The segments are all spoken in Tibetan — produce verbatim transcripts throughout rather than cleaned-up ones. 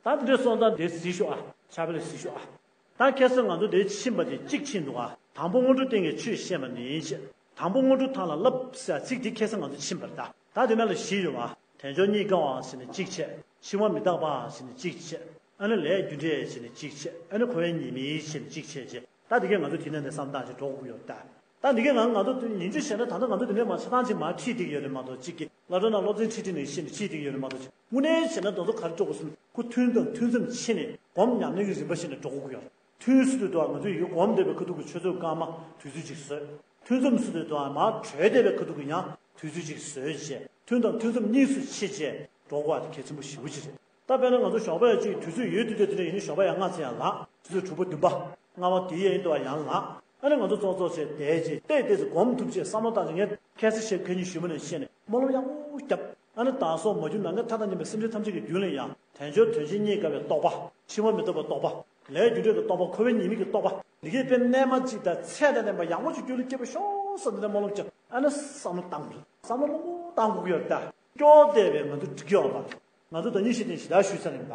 ད་དེ་འདྲའི་སོང་ཙང་དེ་གཟིགས་ཤོག་ཨ། ཕྱག་དཔེ་ལ་གཟིགས་ཤོག་ཨ། ད་ཁ་སང་ང་ཚོ་དེ་ཕྱིན་པ་དེ་གཅིག་ཕྱིན་འདུག་ཨ། དང་པོ་སྔོན་འགྲོ་སྟེང་གི་ཆོས་བཤད་པ་ནི་ཞེས། དང་པོ་སྔོན་འགྲོ་ཐང་ལ་བསླབ་ཟེར་ཚིག་དེ་ཁ་སང་ང་ཚོ་ཕྱིན་པར་གདའ། ད་དེ་མ་ལ་བཞི་ཡོད་པ། དལ་འབྱོར་རྙེད་དཀའ་བ་ཟེར་ནས་གཅིག་བྱས། འཆིང་བ་མི་རྟག་པ་ཟེར་ནས་གཅིག་བྱས། ཨ་ནི་ལས་རྒྱུ་འབྲས་ཟེར་ནས་གཅིག་བྱས། ཨ་ནི་འཁོར་བའི་ཉེས་དམིགས་ཟེར་ནས་གཅིག་བྱས་རྗེས། ད་དེ་གས་ང་ཚོ་དེ་ནས་འདི་བསམ་སྟངས་ཤིག་འགྲོ་དགོས་ཀྱི་ཡོད་ད། ད་འདི་གས་ང་ང་ཚོ་ཉིན་རྒྱུན་བྱས་ན་ད་ལྟ་ང་ཚོ་འདི་ནས་མ་ཆ་ཚང་ཅིག་མར་ཁྲིད་བསྡད་ཀྱི་ཡོད་རེད་མ་གཏོགས་གཅིག་གིས་སློབ་གྲྭ་ནང་སློབ་ཚན་ཁྲིད་ཁྲིད་ནས་ཤེས་ནས་ཁྲིད་བསྡད་ཀྱི་ཡོད་རེད་མ་གཏོགས་གཅིག་དངོས་གནས་བྱས་ན་ང་ཚོ་ག་རེ་འགྲོ་དགོས་སོང་ཁོ་ཐུན་དང་ཐུན་མཚམས་ཕྱེ་ནས་སྒོམ་ཉམས་ལེན་གྱི་རིམ་པ་ཤེས་ནས་འགྲོ་དགོས་ཀྱི་ཡོད། ཐུན་ཟེར་དུས་ད་ང་ཚོ་ཡི་གེ་སྒོམ་བསྡད་པའི་ཁ་ཐུག་གི་ཆུ་ཚོད་སྐར་མ་དུས་ཚོད་ཅིག་བཟོས། ཐུན་མཚམས་ཟེར་དུས་ད་མར་བྲོས་བསྡད་པའི་ཁ་ཐུག་གི་ཡང་དུས་ཚོད་ཅིག་བཟོས་བྱས་ཐུན་དང་ཐུན་མཚམས་གཉིས་སུ་ཕྱེ་བྱས་འགྲོ་དགོས་པ་དེ་གལ་ཆེན་པོ་ཞེ་པོ་ཅིག་རེད། ད་དཔེར་ན་ང་ཚོ་ཞོགས་པ་ཡང་ཅིག་དུས་ཚོད་ཡོད་དུས་དེ་དེ་འདྲ་ཡིན་ན་ཞོགས་པ་ཡང་སྔ་ཙམ་ཡང་ལངས། ཆུ་ཚོད་དྲུག་པ་བདུན་པ་ལྔ་པ་དེ་ཡན་དུ་བ་ཡང་ལངས། ཨ་ནི་ང་ཚོ་ཚོགས་གཙོ་བྱས་བསྡད་རྗེས་བལྟས་བལྟས་ཚེ་སྒོམ་ཐུབ་ཅེས་བསམ་བློ་བཏང་ཅེས་ངས་ཁ་སང་ཞེས་ཁ་ཉིན་ཞུས་པ་ནང་བཞིན་ནས་སྨོན་ལམ་ཡག་པོ་བརྒྱབ། ཨ་ནི་དྭགས་སོགས་མ་གྱུར་ནམ་མཁའི་མཐའ་དང་མཉམ་པའི་སེམས་ཅན་ཐམས་ཅད་ཀྱི་རྒྱུད་ལ་ཡང་དལ་འབྱོར་དོན་ཆེན་རྙེད་དཀའ་བའི་རྟོགས་པ། འཆིང་བ་མི་རྟག་པའི་རྟོགས་པ། ལས་རྒྱུ་འབྲས་ཀྱི་རྟོགས་པ། འཁོར་བའི་ཉེས་དམིགས་ཀྱི་རྟོགས་པ། འདི་གའི་དཔེ་རྣལ་མ་གཅིག་དང་ཚད་དང་ལྡན་པ་ཡག་པོ་ཅིག་རྒྱུད་ལ་སྐྱེས་པ་ཤོག་ཟེར་འདི་འདྲ་སྨོན་ལམ་བརྒྱབ། ཨ་ནི་བསམ་བློ་བཏང་དགོས། བསམ་བློ་བློ་བཏང་དགོས་ཀྱི་ཡོད་རེད་ད། སྐྱོ་བ་བལྟས་པས་ང་ཚོ་འགྲིག་གི་ཡོད་པ། ང་ཚོ་ད་ཉིན་ཤས་ཐེངས་ཞེ་དྲག་ཞུས་ཚར་ཡིན་པ།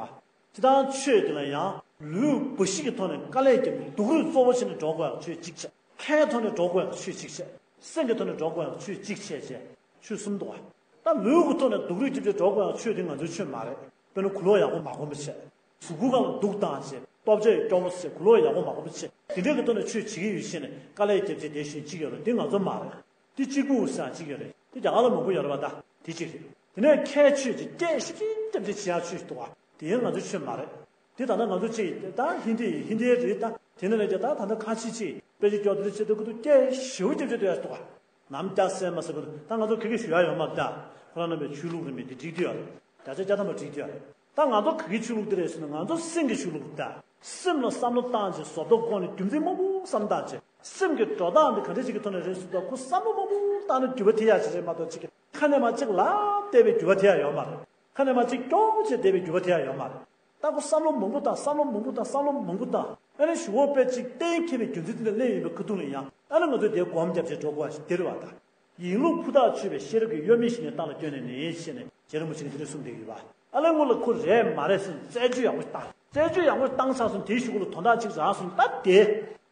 སྤྱིར་བཏང་ཆོས་འདི་ལ་ཡང་ལུས་པོ་བཞི་གི་ཐོག་ནས་དཀའ་ལས་བརྒྱབ་ནས་སྡུག་རུས་གཙོ་བོ་བྱས་ནས་འགྲོ་དགོས་ཡག་ཆོས་གཅིག་བྱས། ཁའི་ཐོག་ནས་འགྲོ་དགོས་ཡག་ཆོས་གཅིག་བྱས། སེམས་ཀྱི་ཐོག་ནས་འགྲོ་དགོས་ཡག་ཆོས་གཅིག་བྱས་བྱས་ཆོས་གསུམ་འདུག་བ། ད་ལུས་ཀྱི་ཐོག་ནས་སྡུག་རུས་བརྒྱབ་བྱས་འགྲོ་དགོས་ཡག་ཆོས་དེ་ང་ཚོའི་ཆོས་མ་རེད། དཔེར་ན་གོས་ལོག་ཡག་པོ་མ་གོན་པ་བྱས། གཟུགས་པོ་སྒང་ལ་སྡུག་བཏང་བྱས། ལྟོ་ཆས་སྐྱོ་པོ་བྱས། གོས་ལོག་ཡག་པོ་མ་གོན་པ་བྱས། དེ་འདྲའི་གི་ཐོག་ནས་ཆོས་བྱེད་ཀྱི་ཡོད་བཤད་ནས་དཀའ་ལས་བརྒྱབ་བྱས་བསྡད་ཤེས་གཅིག་ཡོད་རེད། དེ་ང་ཚོ་མ་རེད། དེ་གཅིག་པུ་ཟེར་ཡག་གཅིག་ཡོད་རེད། དེ་རྒྱ་གར་ལ་མང་པོ་ཡོད་རེད་པ་ད། དེ་གཅིག་རེད། དེ་ནས་ཁའི་ཆོས་ཀྱི་སྐད་ཤིག་གིས་ལྟེབ་ལྟེབ་བྱེད་ཡག་ཆོས་ཤིག་འདུག་བ། དེ་ཡང་ང་ཚོའི་ཆོས་མ་རེད། དེ་ད་ལྟ་ང་ཚོ་གཅིག་ད་ཧིན་དི་ཧིན་དིའི་རེད་ད། དེ་ནས་ལས་ཀྱང་ད་ད་ལྟ་ཁ་ཆེ་ཆེ་དཔེ་ཆ་སྐྱོར་དེ་འདྲ་བྱེད་དུས་ཁོ་ཚོ་སྐད་ཞེ་པོ་ལྟེབ་ལྟེབ་ཡག་འདུག་བ། ནམ་རྒྱ་སེ་མ་ཟེར་གི་འདུག་ད་ང་ཚོ་ག་གི་ཞུ་ཡག་ཡོད་མ་རེད་ད། ཁོ་རང་རྣམ་པའི་ཆོས་ལུགས་རེད་མེད་དེ་འགྲིག་དུས་ཡོད་རེད། བརྒྱ་ཆ་བརྒྱ་ཐམ་པ་འགྲིག་དུས་ཡོད་རེད། ད་ང་ཚོ་ག་གི་ཆོས་ལུགས་དེ་རེད་ཟེར་ན་ང་ཚོ་སེམས་ཀྱི་ཆོས་ལུགས་རེད་ད། སེམས་ལ་བསམ་བློ་བཏང་བྱས་བཟོ་ལྟ་བཀོལ་ནས་རྒྱུ་མཚན་མང་པོ་བསམ་བཏང་བྱས་སེམས་ཀྱི་འགྲོ་སྟངས་འདི་ག་འདྲ་ཞིག་གི་ཐོག་ནས་རེད་ཟེར་དུས་ཁོ་བསམ་བློ་མང་པོ་བཏང་ན་འགྱུར་བ་ཐེབས་ཡག་ཞིག་རེད་མ་གཏོགས་ཅིག་གི་ཁ་ནས་མར་ཅིག་ལབ་བསྡད་པའི་འགྱུར་བ་ཐེབས་ཡག་ཡོད་མ་རེད། ཁ་ནས་མར་ཅིག་སྐྱོར་བྱས་བསྡད་པའི་འགྱུར་བ་ཐེབས་ཡག་ཡོད་མ་རེད། ད་ཁོ་བསམ་བློ་མང་པོ་བཏང་བསམ་བློ་མང་པོ་བཏང་བསམ་བློ་མང་པོ་བཏང་ཨ་ནི་གཞུག་གུ་དཔེ་ཅིག་གཏན་འཁེལ་བའི་རྒྱུ་མཚན་དེ་ལ་སླེབས་ཡོད་པའི་ཁ་ཐུག་ལ་ཡང་ཨ་ནི་ང་ཚོས་དེ་སྒོམ་བརྒྱབ་བྱས་འགྲོ་དགོས་པ་ཞིག་དེ་རེད་བ་ད། ཡིན་ལུགས་ཕུ་ཐག་ཆོད་པའི་ཤེས་རབ་ཀྱིས་གཡོ་མེད་བཞིན་ནས་བཏང་ལ་བསྐྱོན་ནས་ནི་ཞེས་ནས་རྗེ་རིན་པོ་ཆེ་གིས་འདི་འདྲ་གསུངས་བསྡད་ཡོད་པ། ཨ་ལས་སྔོན་ལ་ཁོ་རེད་མ་རེད་ཟེར་རྩད་གཅོད་ཡག་པོ་བཏང་རྩད་གཅོད་ཡག་པོ་བཏང་ཚར་སོང་དེའི་གཞུག་གུ་ལ་དོན་དག་ཅིག་རག་སོང་ད་དེ་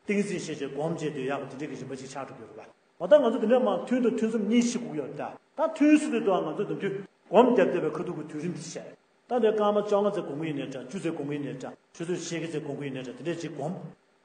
ཏིང་འཛིན་ཤེས་བྱས་སྒོམ་བྱས་སྡོད་ཡག་གི་དེ་འདྲ་གི་རིམ་པ་ཅིག་ཆགས་འགྲོ་གི་ཡོད་རེད་པ། འོ་ད་ང་ཚོ་འདི་འདྲ་མ་ཐུན་དང་ཐུན་མཚམས་གཉིས་ཕྱེ་དགོས་ཀྱི་ཡོད་རེད་ད། ད་ཐུན་ཟེར་དུས་ད་ང་ཚོ་ནམ་རྒྱུན་སྒོམ་བརྒྱབ་བསྡད་པའི་ཁ་ཐུག་གི་དུས་རིམ་དེ་བཤད། ད་འདི་སྐར་མ་བཅོ་ལྔ་ཙམ་སྒོམ་གི་ཡིན་ནའི་འདྲ་བཅུ་ཙམ་སྒོམ་གི་ཡིན་ནའི་འདྲ་ཆུ་ཚོད་ཕྱེད་ཀ་ཙམ་སྒོམ་གི་ཡིན་ནའི་འདྲ་དེ་འདྲས་ཅིག་སྒོམ།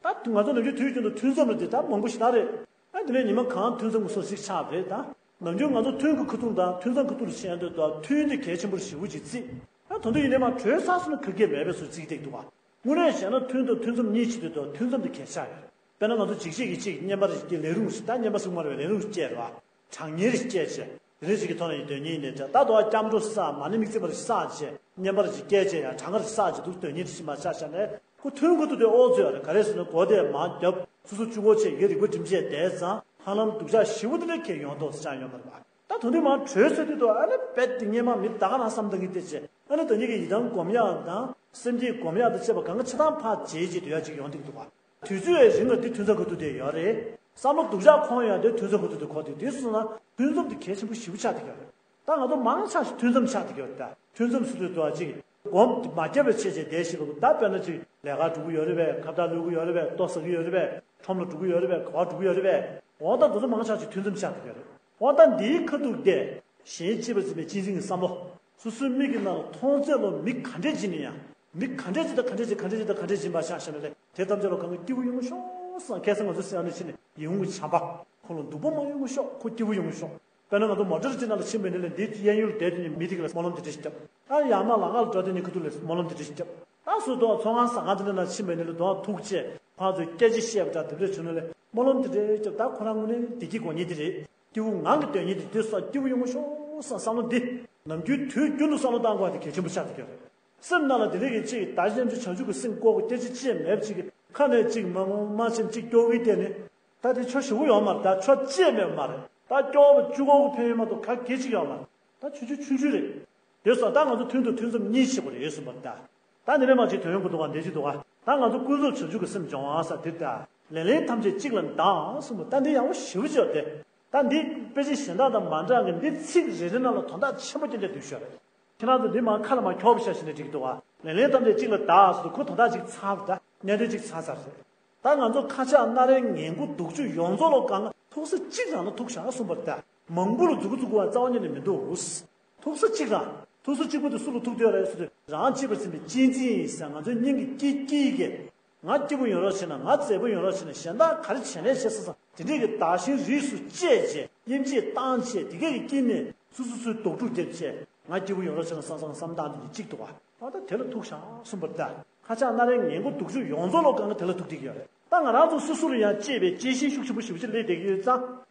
ད་ང་ཚོ་ནམ་རྒྱུན་དུས་རྒྱུན་དུ་ཐུན་མཚམས་ལ་འདི་ལྟར་མང་པོ་ཞེ་དྲག་རེད། ཨ་དེ་ནས་ཉི་མ་གང་ཐུན་མཚམས་ཀྱི་སོ་ཞིག་ཆགས་པ་རེད་ད། ནམ་རྒྱུན་ང་ཚོ་ཐུན་གྱི་ཁ་ཐུག་དང་ཐུན་མཚམས་ཁ་ཐུག་ལ་ཕྱིན་ཡོང་དུས་ད་ཐུན་དེ་གལ་ཆེན་པོར་ཞེ་པོ་ཅིག་བརྩི། ཨ་ད་དུང་ཡིན་ནའི་མར་བྲོས་ཚར་སོང་ན་ག་གེ་མེད་པའི་བཟོ་བརྩི་གི་བསྡད་འདུག་ག་དངོས་གནས་བྱས་ན་ཐུན་དང་ཐུན་མཚམས་གཉིས་ཕྱེ་དུས་ད་ཐུན་མཚམས་དེ་གལ་ཆགས་ཡོད་རེད། དཔེར་ན་ང་ཚོ་འཇིགས་བྱེད་ཀྱི་གཅིག་བསྙེན་པ་རེ་ཞིག་སྐྱེས་ལས་རུང་ཞིག་ད་བསྙེན་པ་ཟེར་གྱི་མ་རེད་པས་ལས་རུང་ཞིག་སྐྱེས་རེད་པ། གྲང་དམྱལ་རེ་ཞིག་སྐྱེས་བྱས་དེ་རེ་ཞིག་གི་ཐོག་ནས་ཡི་དོན་གཉིས་ནས་འདྲ་ད་དུང་སྐྱབས་འགྲོ་བསགས་མ་ཎི་དམིགས་བརྩེ་མ་རེ་ཞིག་བསགས་བྱས་བསྙེན་པ་རེ་ཞིག་སྐྱེས་བྱས་ཡང་གྲངས་ཀ་རེ་ཞིག་བསགས་བྱས་འདུག་དོན་གཉིས་དེ་ཕྱི་མ་ཆ་བཞག་ནས་ཁོ་ཐུན་ཁ་ཐུག་དེ་ཨོ་ཙི་ཡོད་རེད། ག་རེ་ཟེར་ན་སྒོ་དེ་མར་བརྒྱབ་སོ་སོ་བཅུ་སྒོ་བྱས་ཡི་གེ་རིག་པ་སྒྲིམ་བྱས་བསྡད་ཙང་ཧ་ལམ་སྡུག་ཅག་ཞེ་པོ་དེ་འདྲ་ཁྱེར་ཡོང་མདོག་ཅིག་ཡོད་མ་རེད་པ། ད་དོན་དུ་མར་བྲོས་ཚར་དུས་ད་ཨ་ནི་རྦད་དེ་སྔོན་མ་མི་ད་ག་རང་བསམ་བཏང་གི་བསྡད་བྱས་ཨ་ནི་ད་ཉིད་ཀྱི་ཡི་དམ་སྒོམ་ཡག་དང་སེམས་བསྐྱེད་སྒོམ་ཡག་དང་བཅས་པ་གང་ག་ཆ་ཚང་ཕར་བརྗེད་བྱས་སྡོད་ཡག་ཅིག་ཡོང་བསྡད་ཀྱི་འདུག་ག་དུས་ཚོད་རིང་ལ་འདི་ཐུན་མཚམས་ཁ་ཐུག་དེ་ཡོད་རེད། བསམ་བློ་སྡུག་ཅག་འཁོར་ཡང་འདི་ཐུན་མཚམས་ཁ་ཐུག་དེ་འཁོར་དེ་དེ་སོང་ན་ཐུན་མཚམས་དེ་གལ་ཆེན་པོ་ཞེ་པོ་ཆགས་བསྡད་ཀྱི་ཡོད་རེད། ད་ང་ཚོ་མང་ཆེ་ཞིག་ཐུན་མཚམས་ཆགས་བསྡད་ཀྱི་ཡོད་རེད་ད། ཐུན་མཚམས་སུ་དུས་དུ་བ་ཅིག་སྒོམ་མ་བརྒྱབ་པའི་ཆེད་ཅིག་བསྡད་ཞིག་ལ་ད་དཔེར་ན་ཅིག་ལས་ཀ་འགྲོ་གི་ཡོད་རེད་པས། ཁ་བརྡ་ལུས་ཀྱི་ཡོད་རེད་པས། ལྟོ་ཟ་གི་ཡོད་རེད་པས། ཁྲོམ་ལ་འགྲོ་གི་ཡོད་རེད་པས། ག་པར་འགྲོ་གི་ཡོད་རེད་པས། འོ་ད་དེ་ཚོ་མང་ཆེ་ཞིག་ཐུན་མཚམས་ཆགས་བསྡད་ཀྱི་ཡོད་རེད། འོ་ད་འདིའི་ཁ་ཐུག་དེ་གཞན་གཅེས་པར་འཛིན་པའི་གཅེས་འཛིན་གྱི་བསམ་བློ། སོ་སོའི་མིག་གི་ནང་ལ་མཐོང་ཚད་ལོ་མི་ག་འདྲས་བྱས་ན་ཡང་མི་ག་འདྲས་ཅིག་དང་ག་འདྲས་ཅིག་ག་འདྲས་ཅིག་དང་ག་འདྲས་ཅིག་ཡིན་པ་ཤག་བྱས་ན་ལས་དེ་ཐམས་ཅད་ལ་གང་གི་སྐྱིད་པོ་ཡོང་ཤོག་བསམ། ཁ་སང་ང་ཚོ་སེམས་ནང་ཕྱིན་ནས་ཡིད་འོང་གི་བྱམས་པ། ཁོང་ལ་སྡུག་པོ་མ་ཡོང་གི་ཤོག་ཁོ་སྐྱིད་པོ་ཡོང་གི་ཤོག་དཔེར་ན་ང་ཚོ་མོ་ཊ་ཅིག་ནང་ལ་ཕྱིན་པ་ཡིན་ན་ལས་འདིའི་གཡས་གཡོན་ལ་བསྡད་དུས་ནས་མི་དེ་ག་ལ་སྨོན་ལམ་དེ་འདྲ་ཞིག་བརྒྱབ། ད་ཡར་མར་ལམ་ཁ་ལ་འགྲོ་དུས་ནས་ཁ་ཐུག་ལ་སྨོན་ལམ་དེ་འདྲ་ཞིག་བརྒྱབ། ད་སུ་དང་ཚོང་ཁང་ཟ་ཁང་དེ་འདྲ་ནང་ཕྱིན་པ་ཡིན་ན་ལས་དོ་ཐུག་ཅེས་ཕར་ཚུར་སྐད་ཆ་བཤད་པ་འདྲ་དེ་འདྲ་བྱུང་ན་ལས་སྨོན་ལམ་དེ་འདྲ་བརྒྱབ། ད་ཁོ་རང་དངོས་གནས་བདེ་སྐྱིད་དགོས་ངེས་དེ་རེད། སྐྱིད་པོ་ངང་གི་སྡོད་ངེས་དེ་དེ་སོགས་སྐྱིད་པོ་ཡོང་གི་ཤོག་བསམ་བསམ་བློ་འདི་ནམ་རྒྱུན་དུས་རྒྱུན་དུ་བསམ་བློ་བཏང་དགོས་པ་དེ་གལ་ཆེན་པོ་ཆགས་བསྡད་ཀྱི་ཡོད་རེད། སེམས་ནང་ལ་དེ་རིགས་ཀྱི་ཅིག་བདག་གཞན་ཚོ་བྱང་ཆུབ་ཀྱི་སེམས་བསྐོར་བའི་སྐད་ཆ་ཅིག་མེད་པ་ཅིག་གི་ཁ་ནས་ཅིག་མ་མ་མ་ཆེན་ཅིག་སྐྱོ་གི་བལྟས་ནས་ད་དེ་ཆོ་ཞུ་གི་ཡོད་མ་རེད། ད་ཆོ་ཅིག་མེད་པ་མ་རེད། ད་སྐྱོ་བ་བཅུ་གོ་གི་ཕན་ཡོན་མ་གཏོགས་ག་གེ་ཅིག་ཡོད་མ་རེད། ད་ཆུང་ཆུང་ཆུང་ཆུང་རེད། དེ་སོགས་ད་ང་ཚོ་ཐུན་དང་ཐུན་མཚམས་གཉིས་ཕྱེ་དགོས་རེད་གསུངས་པ་རེད་ད། ད་འདི་ནས་མ་ཅིག་དོན་ཡོང་གི་འདུག་ག་འདི་ཅིག་འདུག་ག་ད་ང་ཚོ་ཀུན་རྫོབ་བྱང་ཆུབ་ཀྱི་སེམས་སྦྱོང་བ་ས་དེ་ད་ལེ་ལན་ཐམས་ཅད་གཅིག་ལ་འདང་གསུངས་པ་ད་འདི་ཡག་པོ་ཞེ་པོ་ཅིག་ཡོད་དེ། ད་འདི་དཔེ་ཆ་གཞན་དག་དང་མ་འདྲ་གི་འདི་ཚིག་རེ་རེ་ནང་ལ་དོན་དག་ཆེན་པོ་ཅིག་འདྲ་འདུག་ཤོད་རེད། ཁྱེད་རང་ཚོ་འདི་མ་ཁ་ལ་མ་འཁྱོག་པ་བྱ་ཞིག་ནས་འགྲིག་འདུག་ཨ། ལེ་ལན་ཐམས་ཅད་གཅིག་ལ་བདའ་ཟེར་དུས་ཁོ་དོན་དག་ཅིག་ཚར་བ་ད། གནད་དོན་ཅིག་ཚར་ཚར་རེད། ད་ང་ཚོ་ཁ་ཆག་སྣ་རལ་ངན་དགུ་སྡུག་བཅུ་ཡོངས་རྫོགས་ལ་སྒང་ཐུག་ས་གཅིག་རང་ལ་ཐུག་བཞག་གསུངས་པ་རེད་ད། མང་པོ་ལ་མཛུབ་གུ་བཙུགས་པ་རྩ་བ་ཉིད་ནས་མི་འདུག་ཐུག་ས་གཅིག་རང་། ཐུག་ས་གཅིག་པོ་དེ་སུ་ལ་ཐུག་བསྡད་ཡོད་རེད་ཟེར་དུས་རང་གཅེས་པར་འཛིན་པའི་གཅེས་འཛིན་ཡིན་ཟེར། ང་ཚོའི་སྙིང་གི་དཀྱིལ་དཀྱིལ་གྱི། ང་སྐྱིད་པོ་ཡོང་རོགས་བྱེད་ན། ང་མཛེས་པོ་ཡོང་རོགས་བྱེད་ན་གཞན་དག་ག་རེ་བྱས་ནས་བྱས་ཟེར་ཙང་དེ་འདྲས་ཀྱི་བདག་གཞན་རིས་སུ་བཅད་བྱས་དབྱེ་འབྱེད་བཏང་བྱས་དེ་གས་ཀྱི་དཀྱིལ་ནས་སོ་སོ་སོའི་ལྡོག་ཕྲུག་སྟེར་བྱས་ང་སྐྱིད་པོ་ཡོང་རོགས་བྱེད་ན་བསམ་བསམ་བསམ་བཏང་དེ་གཅིག་འདུག་བ། ད་ལྟ་དེ་ལ་ཐུག་བཞག་གསུངས་པ་རེད་ད། ཁ་ཆག་སྣ་རལ་ངན་དགུ་སྡུག་བཅུ་ཡོངས་རྫོགས་ལ་སྒང་ག་དེ་ལ་ཐུག་བསྡད་ཀྱི་ཡོད་རེད། ད་ང་རང་ཚོ་སོ་སོ་ལ་ཡང་གཅེས་པའི་གཅེས་ཤིང་ཤུགས་ཆེན་པོ་ཞེ་པོ་ཅིག་སླེབས་བསྡད་ཀྱི་ཡོད་ཙང་།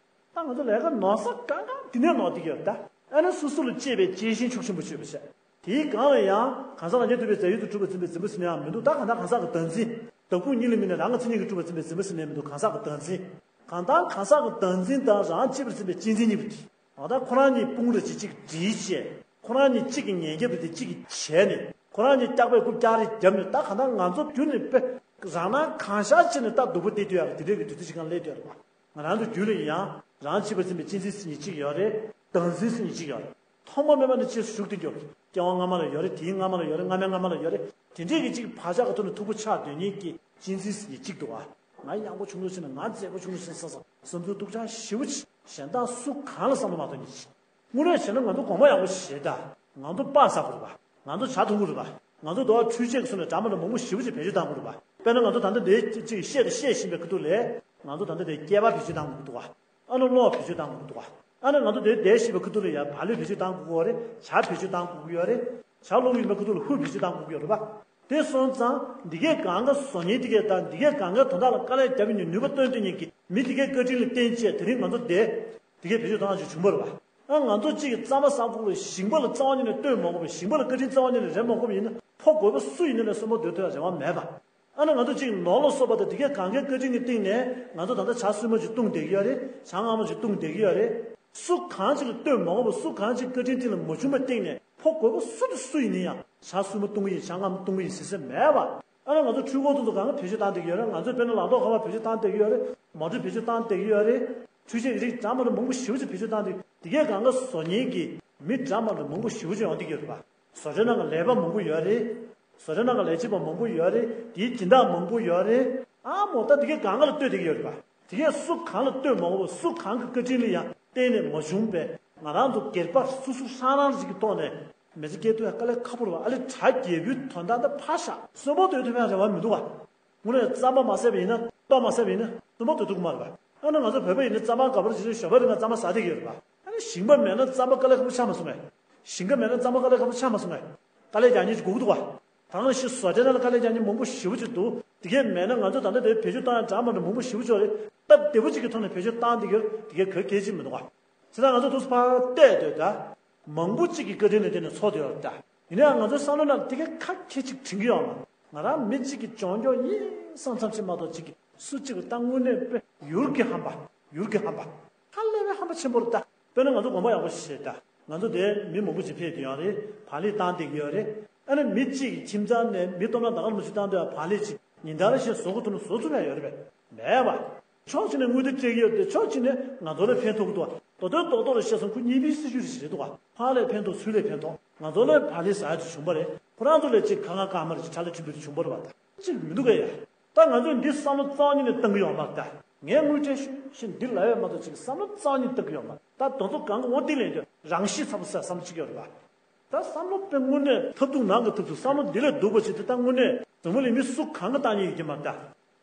ད་ང་ཚོ་ལས་ཀ་ནོར་ས་གང་གང་དེ་ནས་ནོར་བསྡད་ཀྱི་ཡོད་རེད་ད། ཨ་ནི་སོ་སོ་ལ་གཅེས་པའི་གཅེས་ཤིང་ཤུགས་ཆེན་པོ་ཞེ་པོ་ཅིག་དེའི་སྒང་ལ་ཡང་གང་ཟག་རང་རྒྱལ་ཐུབ་པའི་རྫས་ཡུལ་དུ་གྲུབ་པར་འཛིན་པའི་འཛིན་པ་ཟེར་ནའང་མི་འདུག་ད་གང་ལྟར་གང་ཟག་གི་བདག་འཛིན། བདག་ཕུགས་གཉིས་ལས་མིན་ནས་རང་གི་མཚན་ཉིད་ཀྱིས་གྲུབ་པར་འཛིན་པའི་འཛིན་པ་ཟེར་ནའང་མི་འདུག་གང་ཟག་གི་བདག་འཛིན། གང་ལྟར་གང་ཟག་གི་བདག་འཛིན་དང་རང་གཅེས་པར་འཛིན་པའི་གཅེས་འཛིན་གཉིས་པོ་དེ། གང་ལྟར་ཁོ་རང་གཉིས་དཔུང་རེ་གཅིག་གཅིག་སྒྲིལ་བྱས། ཁོ་རང་གཉིས་གཅིག་གི་ཉེན་རྐྱབ་རེ་དེ་གཅིག་གིས་བྱས་ནས། ཁོ་རང་གཉིས་སྐྱག་པས་རྐུབ་བཀྱག་རེ་བརྒྱབ་ནས་ད་གང་ལྟར་ང་ཚོ་རྒྱུན་ནས་དཔེ་རང་སྣང་གང་ཤར་བྱས་ནས་ད་སྡུག་པོ་སྟེར་དུས་ཡག་གི་དེ་འདྲས་ཀྱི་དུས་ཚོད་ཅིག་སྒང་སླེབས་དུས་ཡོད་རེད་པ། ང་རང་ཚོ་རྒྱུད་ལ་ཡང་རང་གཅེས་པར་འཛིན་པའི་གཅེས་འཛིན་ཟེར་མཁན་གཅིག་ཡོད་རེད། བདག་འཛིན་ཟེར་མཁན་གཅིག་ཡོད་རེད། ཐོག་མ་མེད་པ་ནས་རྗེས་སུ་ཞུགས་ཏེ་འགྱོ། སྐྱེ་བ་སྔ་མ་ལ་ཡོད་རེད། དེའི་སྔ་མ་ལ་ཡོད་རེད། སྔ་མའི་སྔ་མ་ལ་ཡོད་རེད། དེ་འདྲས་ཀྱི་གཅིག་བག་ཆགས་ཀྱི་ཐོག་ནས་མཐུག་པོ་ཆགས་སྡོད་མཁན་གྱི་གཅེས་འཛིན་ཟེར་མཁན་གཅིག་འདུག་བ། ང་ཡག་པོ་བྱུང་འདུག་ཟེར་ན། ང་མཛེས་པོ་བྱུང་འདུག་ཟེར་ན་བསམ་བསམ་ཚུལ་སྡུག་ཅག་ཞེ་པོ་ཅིག་གཞན་དག་སུ་གང་ལ་བསམ་བློ་མ་གཏོང་མཁན་གཅིག་དངོས་གནས་བྱས་ན་ང་ཚོ་དགོངས་པ་ཡག་པོ་བཞེས་ད། ང་ཚོ་སྤ་ཟ་དགོས་རེད་པ། ང་ཚོ་ཇ་འཐུང་དགོས་རེད་པ། ང་ཚོ་འདི་བ་འཕྲུལ་ཆས་ཀྱི་སོ་ནས་འདྲ་མི་འདྲ་མང་པོ་ཞེ་པོ་ཅིག་བེད་སྤྱོད་གཏང་དགོས་རེད་པ། དཔེར་ན་ང་ཚོ་ད་ལྟ་འདིར་ཅིག་བཤད་དང་བཤད་བཞིན་པའི་ཁ་ཐུག་ལ། ང་ཚོ་ད་ལྟ་འདིར་སྐྱེས་པ་བེད་སྤྱོད་གཏང་དགོས་ཀྱི་འདུག་བ། ཨ་ནི་གློག་བེད་སྤྱོད་གཏང་དགོས་ཀྱི་འདུག་བ། ཨ་ནི་ང་ཚོ་འདིར་བསྡད་བཞིན་པའི་ཁ་ཐུག་ལ་ཡ་བག་ལེབ་བེད་སྤྱོད་གཏང་དགོས་ཀྱི་ཡོད་རེད། ཇ་བེད་སྤྱོད་གཏང་དགོས་ཀྱི་ཡོད་རེད། ཇ་སློང་གི་ཡིན་པའི་ཁ་ཐུག་ལ་ཧུད་བེད་སྤྱོད་གཏང་དགོས་ཀྱི་ཡོད་རེད་པ། དེ་སོང་ཙང་འདི་གས་གང་ག་བཟོ་མཁན་དེ་གས་དང་འདི་གས་གང་ག་དོན་དག་ལ་དཀའ་ལས་རྒྱབ་མཁན་གྱི་ནུས་པ་བཏོན་སྡོད་མཁན་གྱི་མི་དེ་གས་བཀའ་དྲིན་ལ་བརྟེན་བྱས་དེ་རིང་ང་ཚོ་འདིར་དེ་གས་བེད་སྤྱོད་གཏོང་ཡག་ཅིག་བྱུང་བ་རེད་པ། ཨ། ང་ཚོ་གཅིག་གིས་རྩམ་པ་ཟ་དགོས་པའི་ཞིང་པ་ལ་རྩ་བ་ཉིད་ནས་ལྟོས་མ་དགོས་པའི། ཞིང་པ་ལ་བཀའ་དྲིན་རྩ་བ་ཉིད་ནས་རེམ་མ་དགོས་པ་ཡིན་ན་ཕོ་རྒོད་པོ་སུ་ཡིན་ན་ནས་གསོན་པོ་སྡོད་ཐུབ་ཡག་རེ་བ་མེད་པ། ཨ་ནི་ང་ཚོ་གཅིག་ནོར་ལ་སོགས་པ་དང་དེ་གས་གང་གའི་བཀའ་དྲིན་གྱི་སྟེང་ནས་ང་ཚོ་ད་ལྟ་ཇ་བསིལ་མ་ཅིག་བཏུང་བསྡད་ཀྱི་ཡོད་རེད། ཇ་མངར་མ་ཅིག་བཏུང་བསྡད་ཀྱི་ཡོད་རེད། སུ་གང་ཅིག་ལ་ལྟོས་མ་དགོས་པ། སུ་གང་ཅིག་བཀའ་དྲིན་སྟེང་ལ་མ་བྱུང་བའི་སྟེང་ནས་ཕོ་རྒོད་པོ་སུ་དང་སུ་ཡིན་ན་ཡང་ཇ་བསིལ་མ་བཏུང་གི་ཡིན། ཇ་མངར་མ་བཏུང་གི་ཡིན་ཟེར་ས་མེད་པ། ཨ་ནི་ང་ཚོ་འཕྲུལ་འཁོར་དེ་ཚོ་གང་ག་བེད་སྤྱོད་བཏང་བསྡད་ཀྱི་ཡོད་རེད། ང་ཚོས་དཔེར་ན་ལག་ཐོགས་ཁ་པར་བེད་སྤྱོད་བཏང་བསྡད་ཀྱི་ཡོད་རེད། མོ་ཊ་བེད་སྤྱོད་བཏང་བསྡད་ཀྱི་ཡོད་རེད། འཕྲུལ་ཆས་ཀྱི་རིགས་འདྲ་མི་འདྲ་མང་པོ་ཞེ་པོ་ཅིག་བེད་སྤྱོད་བཏང་བསྡད། དེ་གས་གང་ག་བཟོ་མཁན་གྱི་མི་འདྲ་མི་འདྲ་མང་པོ་ཞེ་པོ་ཅིག་ཡོང་བསྡད་ཀྱི་ཡོད་རེད་པ། བཟོ་གྲྭའི་ནང་གི་ལས་པ་མང་པོ་ཡོད་རེད། བཟོ་གྲྭའི་ནང་གི་ལས་བྱེད་པ་མང་པོ་ཡོད་རེད། དེའི་སྦྱིན་བདག་མང་པོ་ཡོད་རེད། ཨ་མོ། ད་དེ་གས་གང་ག་ལ་ལྟོས་བསྡད་ཀྱི་ཡོད་རེད་པ། དེ་གས་སུ་གང་ལ་ལྟོས་མ་དགོས་པ། སུ་གང་གི་བཀའ་དྲིན་ལ་ཡང་བརྟེན་ནས་མ་བྱུང་བའི་ང་རང་ཚོ་སྒེར་པ་སོ་སོ་རང་རང་ཞིག་གི་ཐོག་ནས་མི་ཚེ་སྐྱེལ་ཐུབ་ཡག་དཀའ་ལས་ཁག་པོ་རེད་པ། ཨ་ལས་གྲ་རྒྱས་པོའི་དོན་དག་འདི་ཕར་བཞག་གསོན་པོ་སྡོད་ཐུབ་ཡག་རེ་བ་མི་འདུག་པ། དངོས་གནས་རྩམ་པ་མ་ཟས་པ་ཡིན་ན། ལྟོ་མ་ཟས་པ་ཡིན་ན་གསོན་པོ་སྡོད་ཐུབ་ཀྱི་མ་རེད་པ། ཨ་ནི་ང་ཚོ་བོད་པ་ཡིན་ན་རྩམ་པ་ག་པར་བྱས་ནས་ཞོགས་པ་རིང་ལ་རྩམ་པ་ཟ་བསྡད་ཀྱི་ཡོད་རེད་པ། ཨ་ནི་ཞིང་པ་མེད་ན་རྩམ་པ་དཀའ་ལས་ཁག་པོ་ཆགས་མ་སོང་ངས། ཞིང་ཁ་མེད་ན་རྩམ་པ་དཀའ་ལས་ཁག་པོ་ཆགས་མ་སོང་ངས། དཀའ་ལས་རྒྱག་མཁན་ཅིག་དགོས་ཀྱི་འདུག་པ། ད་ག་ནང་བཞིན་བཟོ་གྲྭའི་ནང་ལ་དཀའ་ལས་རྒྱག་མཁན་མང་པོ་ཞེ་པོ་ཅིག་འདུག་དེ་གས་མེད་ན་ང་ཚོ་ད་ལྟ་དེ་བེད་སྤྱོད་བཏང་ཡག་འདྲ་མི་འདྲ་མང་པོ་ཞེ་པོ་ཅིག་ཡོད་རེད། སྟབས་བདེ་པོ་ཅིག་གི་ཐོག་ནས་བེད་སྤྱོད་བཏང་བསྡད་ཀྱི་ཡོད་རེད། དེ་གས་ག་གེ་ཅིག་མི་འདུག་པ། བྱས་ཙང་ང་ཚོ་དུས་སུ་ཕར་བལྟས་སྡོད་ད། མང་པོ་གཅིག་གི་བཀའ་དྲིན་ལ་བརྟེན་ནས་འཚོ་བསྡད་ཡོད་རེད་ད། ཡིན་ནའང་ང་ཚོའི་བསམ་བློ་ནང་དེ་གས་ཁ་ཁྱེད་ཅིག་དྲན་གྱི་ཡོད་མ། ང་རང་མི་གཅིག་གི་གྱོང་གྱོང་ཡིན་བསམ་བསམ་ཅིག་མ་གཏོགས་གཅིག་གིས་སུ་གཅིག་ལ་ད་དངོས་གནས་དཔེ་ཡུལ་གྱི་ཧམ་པ། ཡུལ་གྱི་ཧམ་པ། ཧ་ལས་པའི་ཧམ་པ་ཆེན་པོ་རེད་ད། དཔེར་ན་ང་ཚོ་དགོངས་པ་ཡག་པོ་བཞེས་ད། ང་ཚོ་དེ་མི་མང་པོ་ཅིག་ཕེབས་བསྡད་ཡོད་རེད། བག་ལེབ་བཏང་བསྡད་ཀྱི་ཡོད་རེད། ཨ་ནི་མི་གཅིག་གི་ཁྱིམ་ཚང་ནས་མི་སྟོང་ཕྲག་ད་ག་རང་མ་ཅིག་བཏང་དུས་བག་ལེབ་ཅིག་ཉིན་ལྟར་བཞིན་བཟོ་དགོས་ཐུག་ན་བཟོ་ཐུབ་ཡག་ཡོད་རེད་པས། མེད་པ། ཕྱོགས་གཅིག་ནས་དངུལ་དེ་སྤྲད་ཀྱི་ཡོད་དེ། ཕྱོགས་གཅིག་ནས་ང་ཚོ་ལ་ཕན་ཐོགས་ཀྱི་འདུག་པ། མདོ་དོན་རྡོག་རྡོག་ལ་བཤད་སོང་། ཁོ་གཉིས་པའི་སྲིད་ཇུས་རེད་ཟེར་འདུག་པ། ཕར་ལས་ཕན་ཐོགས་ཚུར་ལས་ཕན་ཐོགས། ང་ཚོ་ལ་བག་ལེབ་ཟ་ཡག་ཅིག་བྱུང་བ་རེད། ཁོ་རང་ཚོ་ལ་ཅིག་ཁ་ངར་སྐར་མ་རེ་ཅིག་ཁྲག་ལས་ཕྲན་བུ་རེ་བྱུང་བ་རེད་པ། ད་གཅིག་མི་འདུག་གས་ཡ། ད་ང་ཚོས་འདི་བསམ་བློ་རྩ་བ་ཉིད་ནས་གཏང་གི་ཡོད་མ་རེད་ད། ངས་དངུལ་སྤྲད་ཤོག་ཤོག་འདི་ལབ་ཡག་མ་གཏོགས་ཅིག་བསམ་བློ་རྩ་བ་ཉིད་ནས་གཏང་གི་ཡོད་མ་རེད། ད་དེ་ཚོ་གང་ག་འོ་འདི་ལེན་རྒྱུ་རང་ཤི་ཚ་པོ་ཟེར་བསམ་བློ་ཅིག་ཡོད་རེད་པ། ད་བསམ་བློ་དཔེ་དངོས་གནས་ཐབས་སྡུག་ནང་གི་ཐབས་སྡུག་བསམ་བློ་འདི་ལས་སྡུག་པ་ཅིག་དེ་ད་དངོས་གནས་འཛམ་བུ་གླིང་མི་སུ་གང་གིས་བཏང་མཁན་ཡོད་ཀྱི་མ་རེད་ད།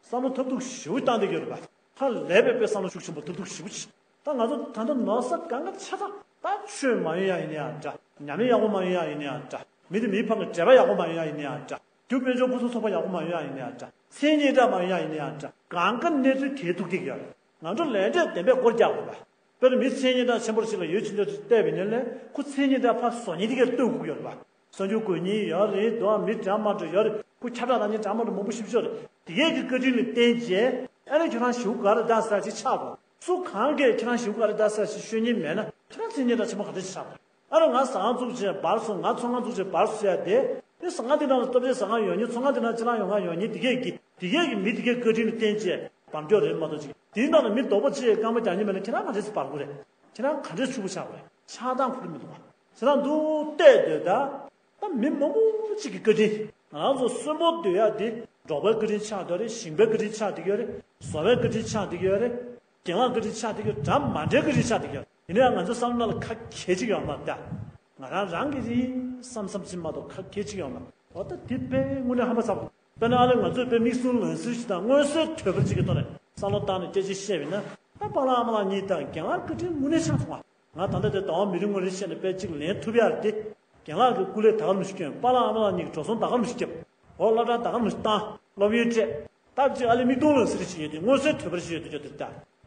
བསམ་བློ་ཐབས་སྡུག་ཞེ་པོ་བཏང་བསྡད་ཀྱི་ཡོད་རེད་པ། ཧ་ལས་པའི་དཔེ་བསམ་བློ་ཤུགས་ཆེན་པོ་ཐབས་སྡུག་ཞེ་པོ་ཅིག་ད་ང་ཚོ་ད་ལྟ་ནོར་ས་གང་ག་ཆ་ཚང་། ད་ཆོས་མ་ཡོང་ཡག་ཡིན་ན་ཡང་འདྲ། ཉམས་ལེན་ཡག་པོ་མ་ཡོང་ཡག་ཡིན་ན་ཡང་འདྲ། མི་དང་མིའི་བར་གྱི་འབྲེལ་བ་ཡག་པོ་མ་ཡོང་ཡག་ཡིན་ན་ཡང་འདྲ། རྒྱུ་དཔལ་འབྱོར་ཕུན་སུམ་ཚོགས་པ་ཡག་པོ་མ་ཡོང་ཡག་ཡིན་ན་ཡང་འདྲ། མཚན་སྙན་གྲགས་མ་ཡོང་ཡག་ཡིན་ན་ཡང་འདྲ། གང་ག་གནས་ཚུལ་གལ་ཐུག་བསྡད་ཀྱི་ཡོད་རེད། ང་ཚོ་ལས་འབྲས་བདེན་པའི་སྐོར་རྒྱག་དགོས་པ། དཔེར་ན་མི་མཚན་སྙན་གྲགས་ཆེན་པོ་ཞིག་ལ་ཡོད་ཅི་འདྲ་ཅིག་བལྟས་པ་ཡིན་ན་ལས་ཁོ་མཚན་སྙན་གྲགས་ཕར་བཟོ་མཁན་དེ་གས་ལ་ལྟོས་དགོས་ཀྱི་ཡོད་རེད་པ། གསར་འགྱུར་འགོད་མཁན་ཡོད་རེད། འདུག་པ། མི་འདྲ་མི་འདྲ་ཡོད་རེད། ཁོ་ཁྱབ་བསྒྲགས་གནང་མཁན་འདྲ་མི་འདྲ་མང་པོ་ཞེ་པོ་ཅིག་ཡོད་རེད། དེ་གས་ཀྱི་བཀའ་དྲིན་ལ་བརྟེན་བྱས་ཨ་ནི་ཁྱོད་རང་ཞེ་པོ་དགའ་རེད་ད་ཟེར་ཅིག་ཆགས་དགོས། སུ་གང་གིས་ཁྱེད་རང་ཞེ་པོ་དགའ་རེད་ད་ཟེར་ཞིག་ཤོད་མཁན་མེད་ན་ཁྱེད་རང་མཚན་སྙན་གྲགས་ཆེན་པོ་ག་འདྲ་ཞིག་ཆགས་དགོས། ཨ་ནི་ང་ཟ་ཁང་བཙུགས་བྱས་འབར་སོང་། ང་ཚོང་ཁང་བཙུགས་བྱས་འབར་སོང་ཟེར་ཡག་དེ། དེ་ཟ་ཁང་དེ་ནང་ལ་སྟོབས་ཆེ་ཟ་ཁང་ཡོད་མཁན། ཚོང་ཁང་དེ་ནང་ཅ་ལག་ཡོད་མཁན་ཡོད་མཁན་དེ་གས་ཀྱི་དེ་གས་ཀྱི་མི་དེ་གས་བཀའ་དྲིན་ལ་བརྟེན་བྱས་འབར་འགྲོ་རེད་མ་གཏོགས་ཅིག་དེའི་ནང་ལ་མི་རྡོག་པོ་གཅིག་རྐང་པ་རྒྱག་མཁན་མེད་ན་ཁྱེད་རང་ག་འདྲས་སེ་འབར་དགོས་རེད། ཁྱེད་རང་ག་འདྲས་ཕྱུག་པོ་ཆགས་དགོས་རེད། ཆགས་སྟངས་ཁོ་རང་མི་འདུག་པ། ཟེར་ན་འདུག་བལྟས་སྡོད་ད། ད་མི་མང་པོ་གཅིག་གི་བཀའ་དྲིན། ང་རང་ཚོ་གསོན་པོ་སྡོད་ཡག་འདི་འབྲོག་པའི་བཀའ་དྲིན་ཆགས་བསྡད་ཡོད་རེད། ཞིང་པའི་བཀའ་དྲིན་ཆགས་བསྡད་ཡོད་རེད། བཟོ་པའི་བཀའ་དྲིན་ཆགས་བསྡད་ཡོད་རེད། རྒན་ལགས་བཀའ་དྲིན་ཆགས་བསྡད་ཡོད་རེད། འདྲ་མ་འདྲའི་བཀའ་དྲིན་ཆགས་བསྡད་ཡོད་རེད། ཡིན་ན་ཡང་ང་ཚོ་བསམ་བློ་ལ་ཁ་གས་ཅིག་ཡོད་མ་རེད་ད། ང་རང་རང་གི་རེད་བསམ་བསམ་ཅིག་མ་གཏོགས་ཁ་གས་ཅིག་ཡོད་མ་རེད། འོ་ད་དེ་དཔེ་དངོས་གནས་ཧ་མ་ཚ་བ། དཔེར་ན་ཨ་ལས་ང་ཚོས་དཔེ་མིག་ཟུང་ལོན་སྲོལ་ཞིག་དང་མངོན་གསལ་དོད་པོ་ཅིག་གི་ཐོག་ནས་བསམ་བློ་བཏང་ནས་སྐད་ཆ་བཤད་པ་ཡིན་ན། ད་པཱ་ལགས་ཨ་མ་ལགས་གཉིས་དང་རྒན་ལགས་བཀའ་དྲིན་དངོས་གནས་ཆགས་སོང་བ། ང་ད་ལྟ་དེ་ཟླ་བ་མི་རིང་ངོ་རེ་བཤད་ནས་དཔེ་གཅིག་ལེན་ཐུབ་ཡག་རེད་དེ། རྒན་ལགས་ཀྱི་སྐུ་ལས་ད་ག་རང་ཞིག་བསྐྱོན། པཱ་ལགས་ཨ་མ་ལགས་གཉིས་ཀྱི་འགྲོ་སོང་ད་ག་རང་ཞིག་བརྒྱབ། འོ་སློབ་གྲྭ་ད་ག་རང་ཞིག་བཏང་། སློབ་ཡོན་སྤྲད། སྟབས་གཅིག་ཨ་ལས་མིག་མཐོང་ལོན་ཟེར་ཞིག་ཡོད་དེ་མངོན་གསལ་དོད་པོ་ཞིག་ཡོད་དེ་ཅོ་དེ་ལྟ།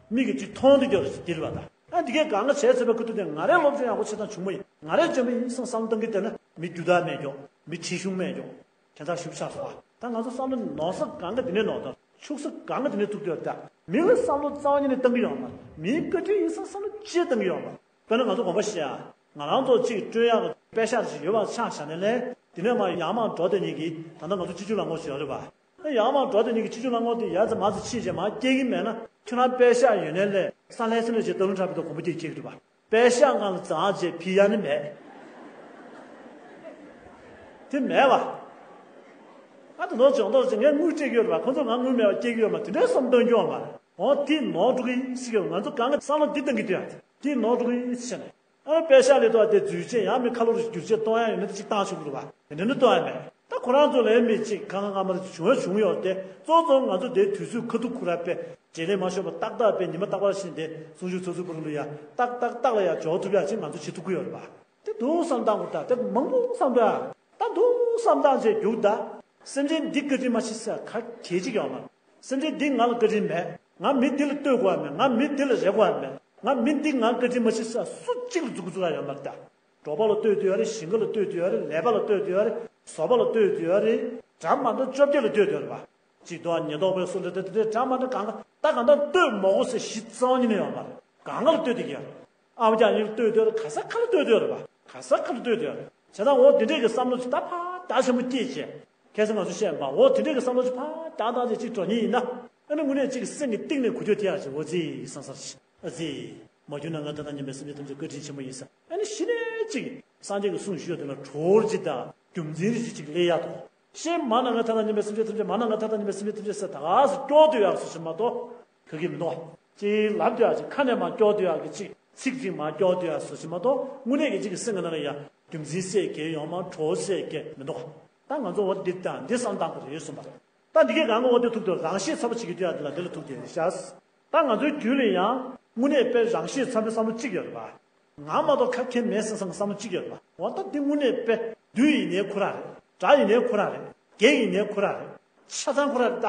མིག་གིས་གཅིག་མཐོང་དུ་འགྱུར་ཞིག་འདིར་བ་ད། ཨ་འདི་གས་གང་ག་བྱས་ཚེ་པ་ཁུ་ཐུག་དེ་ང་རའི་སློབ་སྦྱོང་ཡག་པོ་བྱེད་སྟངས་བྱུང་མ་ཡིན། ང་རའི་འཇོན་པ་ཡིན་བསམ་བསམ་བཏང་གི་བསྡད་ན་མི་རྒྱུ་དག་མེད་ཀྱོག་མི་ཁྲི་གཞུང་མེད་ཀྱོག་དེ་འདྲ་ཞིག་ཆགས་སོང་བ། ད་ང་ཚོ་བསམ་བློ་ནོར་ས་གང་ག་དེ་ནས་ནོར་དང་འཆུག་ས་གང་ག་དེ་ནས་ཐུག་དུས་ད། མི་ལ་བསམ་བློ་རྩ་བ་ཉིད་ནས་བཏང་གི་ཡོད་མ་རེད། མིའི་བཀའ་དྲིན་ཡིན་བསམ་བསམ་བློ་ཅི་བཏང་གི་ཡོད་མ་རེད། དཔེར་ན་ང་ཚོ་དགོངས་པ་བཞེས་ཡ། ང་རང་ཚོ་གཅིག་སྤྲོད་ཡག་གི་པེ་ཤག་ཅིག་ཡོད་པ་ཆགས་བཞག་ནས་ལས་དེ་ནས་མར་ཡར་མར་འགྲོ་དེ་ཉིད་ཀྱིས་ད་ལྟ་ང་ཚོ་སྤྱི་སྤྱོད་ལམ་ཁོག་ཅིག་ཡོད་རེད་པ། ཨ་ཡར་མར་འགྲོ་དེ་ཉིད་ཀྱིས་སྤྱི་སྤྱོད་ལམ་ཁོག་དེ་ཡར་ཙམ་མར་ཙམ་ཕྱིན་བྱས་མར་སྐྱེལ་གྱི་མེད་ན་ཁྱོད་རང་པེ་ཤག་ཡོད་ནའི་ལས་ས་ལྷན་ཚེ་ལས་བྱས་སྟོན་ལུང་འཁྲབ་པའི་ཐོག་གོམ་པ་རྒྱག་སྐྱེལ་གྱི་རེད་པ། པེ་ཤག་སྒང་ལ་འཛེགས་བྱས་ཕུད་ཡ་ནི་མེད། དེ་མེད་པ། ཨ་དེ་ནོར་སྦྱོང་མདོག་ཅིག་ངས་དངུལ་སྤྲད་ཀྱི་ཡོད་རེད་པ། ཁོ་ཚོ་ང་དངུལ་མེད་པ་སྐྱེལ་གྱི་ཡོད་མ་དེ་འདྲའི་བསམ་སྟོན་རྒྱུ་ཡོད་མ་རེད། འོ་དེ་ནོར་འགྲོ་གི་ཡིན་ཟེར་གྱི་ཡོད། ང་ཚོ་གང་ག་བསམ་བློ་འདི་བཏང་གི་འདུག་ཡ། དེ་ནོར་འགྲོ་གི་ཡིན་ཟེར་ནས། ཨ་པེ་ཤག་ལས་ཐོག་དེ་འཛུལ་བྱས་ཡང་མི་ཁ་ལོ་རུ་བསྒྱུར་བྱས་གཏོང་ཡ་ཡོད་ན་དེ་གཅིག་བཏང་ཆོག་གི་རེད་པ། དེ་འདྲ་ནི་གཏོང་ཡ་མེད། ད་ཁོ་རང་ཚོ་ལས་མི་གཅིག་ཁ་ཁ་ཁ་མ་རེ་བྱུང་བ་བྱུང་ཡོད་དེ་གཙོ་གཙོ་ང་ཚོ་དེ་དུས་ཚོད་ཁ་ཐུག་ཁོ་ར་པས་བྱེད་ལས་མ་ཤོར་བ་ཏག་ཏག་པས་ཉི་མ་རྟག་པར་བཞིན་དེ་གསུང་ཆོས་ཚོགས་ཚུགས་པོ་རིང་ལུ་ཡ་ཏག་ཏག་ཏག་ལ་ཡ་འཇོག་ཐུབ་ཡ་ཅིག་ང་ཚོ་བྱེད་ཐུབ་ཀྱི་ཡོད་རེད་པ། དེ་འདུག་བསམ་སྟངས་ཀྱི་ད་དེ་མང་པོ་བསམ་སྟངས་ད་འདུག་བསམ་སྟངས་བྱས་རྒྱུགས་ད། སེམས་ཅན་འདི་བཀའ་དྲིན་མ་ཆེ་ས་ག་གེ་ཅིག་ཡོད་མ་རེད། སེམས་ཅན་འདི་ང་ལ་བཀའ་དྲིན་མེད། ང་མི་འདི་ལ་ལྟོས་དགོས་ཡ་མེད། ང་མི་འདི་ལ་རེ་དགོས་ཡ་མེད། ང་མི་འདི་ང་བཀའ་དྲིན་མ་ཆེ་ས་སུ་གཅིག་ལ་མཛུབ་གུ་བཙུགས་ཡ་ཡོད་མ་རེད་ད། འབྲོག་པ་ལ་ལྟོས་དུས་ཡོད་རེད། ཞིང་ཁ་ལ་ལྟོས་དུས་ཡོད་རེད། ལས་པ་ལ་ལྟོས་དུས་ཡོད་རེད། བཟོ་པ་ལ་ལྟོས་དུས་ཡོད་རེད། འདྲ་མ་འདྲ་བཅོ་བརྒྱད་ལ་ལྟོས་དུས་ཡོད་རེད་པ། གཅིག་ཏོ་ཉེས་རྟོག་པའི་སུ་འདྲ་དེ་དེ་འདྲ་མ་འདྲ་གང་ག་ད་གང་ལྟར་ལྟོས་མ་དགོས་ཟེར་གཞི་རྩ་བ་ཉིད་ནས་ཡོད་མ་རེད། གང་ག་ལ་ལྟོས་བསྡད་ཀྱི་ཡོད་རེད། ཨ་མ་ཅག་གཉིས་ལ་ལྟོས་དུས་ཡོད་རེད། ག་ས་ག་ལ་ལྟོས་དུས་ཡོད་རེད་པ། ག་ས་ག་ལ་ལྟོས་དུས་ཡོད་རེད། བྱས་ཙང་འོ་དེ་འདྲས་ཀྱི་བསམ་བློ་ཅིག་ད་ཕར་རྒྱ་ཆེན་པོ་སྐྱེས་བྱས། ཁ་སང་ང་ཚོ་བཤད་པ་འོ་དེ་འདྲས་ཀྱི་བསམ་བློ་ཅིག་ཕར་རྒྱག་སྟངས་ཅིག་ཅིག་འགྲོ་ཉེན་ཡིན་ན། ཨ་ནི་དངོས་གནས་ཅིག་སེམས་ཀྱི་གཏིང་ནས་གུས་འདུད་ཐེབས་ཡག་ཅིག་འོ་ཙི་སང་སར་ཅིག་ཨ་ཙི། མ་གྱུར་ན་ང་ད་ལྟ་ཉམས་པའི་སེམས་ཅན་ཐམས་ཅད་བཀའ་དྲིན་ཆེན་པོ་ཡིན་ས། ཨ་ནི་གཞི་ནས་ཅིག་སངས་རྒྱས་ཀྱི་གསུང་ཞུས་དེ་ལ་གྲོགས་རྗེ་དང་རྒྱུ་མཚན་རེ་ཅིག་ཅིག་སླེབས་ཡག་དོ། ཤེས་མ་ན་ང་ད་ལྟ་ཉམས་པའི་སེམས་ཅན་ཐམས་ཅད་མ་ན་ང་ད་ལྟ་ཉམས་པའི་སེམས་ཅན་ཐམས་ཅད་ས་ད་ག་སུ་སྐྱོ་དུ་ཡག་སུ་ཞིག་མ་གཏོགས། ག་གི་མི་འདུག་བ། ཅིག་ལབ་དུ་ཡག་ཅིག་ཁ་ནས་མ་སྐྱོ་དུ་ཡག་གི་ཅིག་ཚིག་ཅིག་མ་སྐྱོ་དུ་ཡག་སུ་ཞིག་མ་གཏོགས་དངོས་གནས་ཀྱི་ཅིག་གི་སེམས་ཀྱི་ནང་ལ་ཡ་རྒྱུ་མཚན་སེ་གེ་ཡོང་མ་གྲོགས་སེ་གེ་མི་འདུག་བ། ད་ང་ཚོ་འོ་འདི་དང་འདི་བསམ་སྟངས་པ་རེད་གསུངས་པ་རེད། ད་འདི་གས་གང་ག་འོ་འདི་ཐུག་དུས་རང་ཤེད་ཚ་པོ་བྱེད་ཀྱི་དུས་ཡག་འདི་ལ་འདི་ལ་ཐུག་དེ་ཤ། ད་ང་ཚོའི་རྒྱུད་ལ་ཡང་དངོས་གནས་དཔེ་རང་ཤེད་ཚ་པོའི་བསམ་བློ་གཅིག་ཡོད་རེད་པ། ང་མ་གཏོགས་ཁ་མཁན་མེད་བསམ་བསམ་བསམ་བློ་གཅིག་ཡོད་རེད་པ། འོ་ད་འདི་དངོས་གནས་དཔེ་བདུད་ཡིན་ནའི་ཁོ་རང་རེད། དགྲ་ཡིན་ནའི་ཁོ་རང་རེད། བགེགས་ཡིན་ནའི་ཁོ་རང་རེད། ཆ་ཚང་ཁོ་རང་རེད་ད།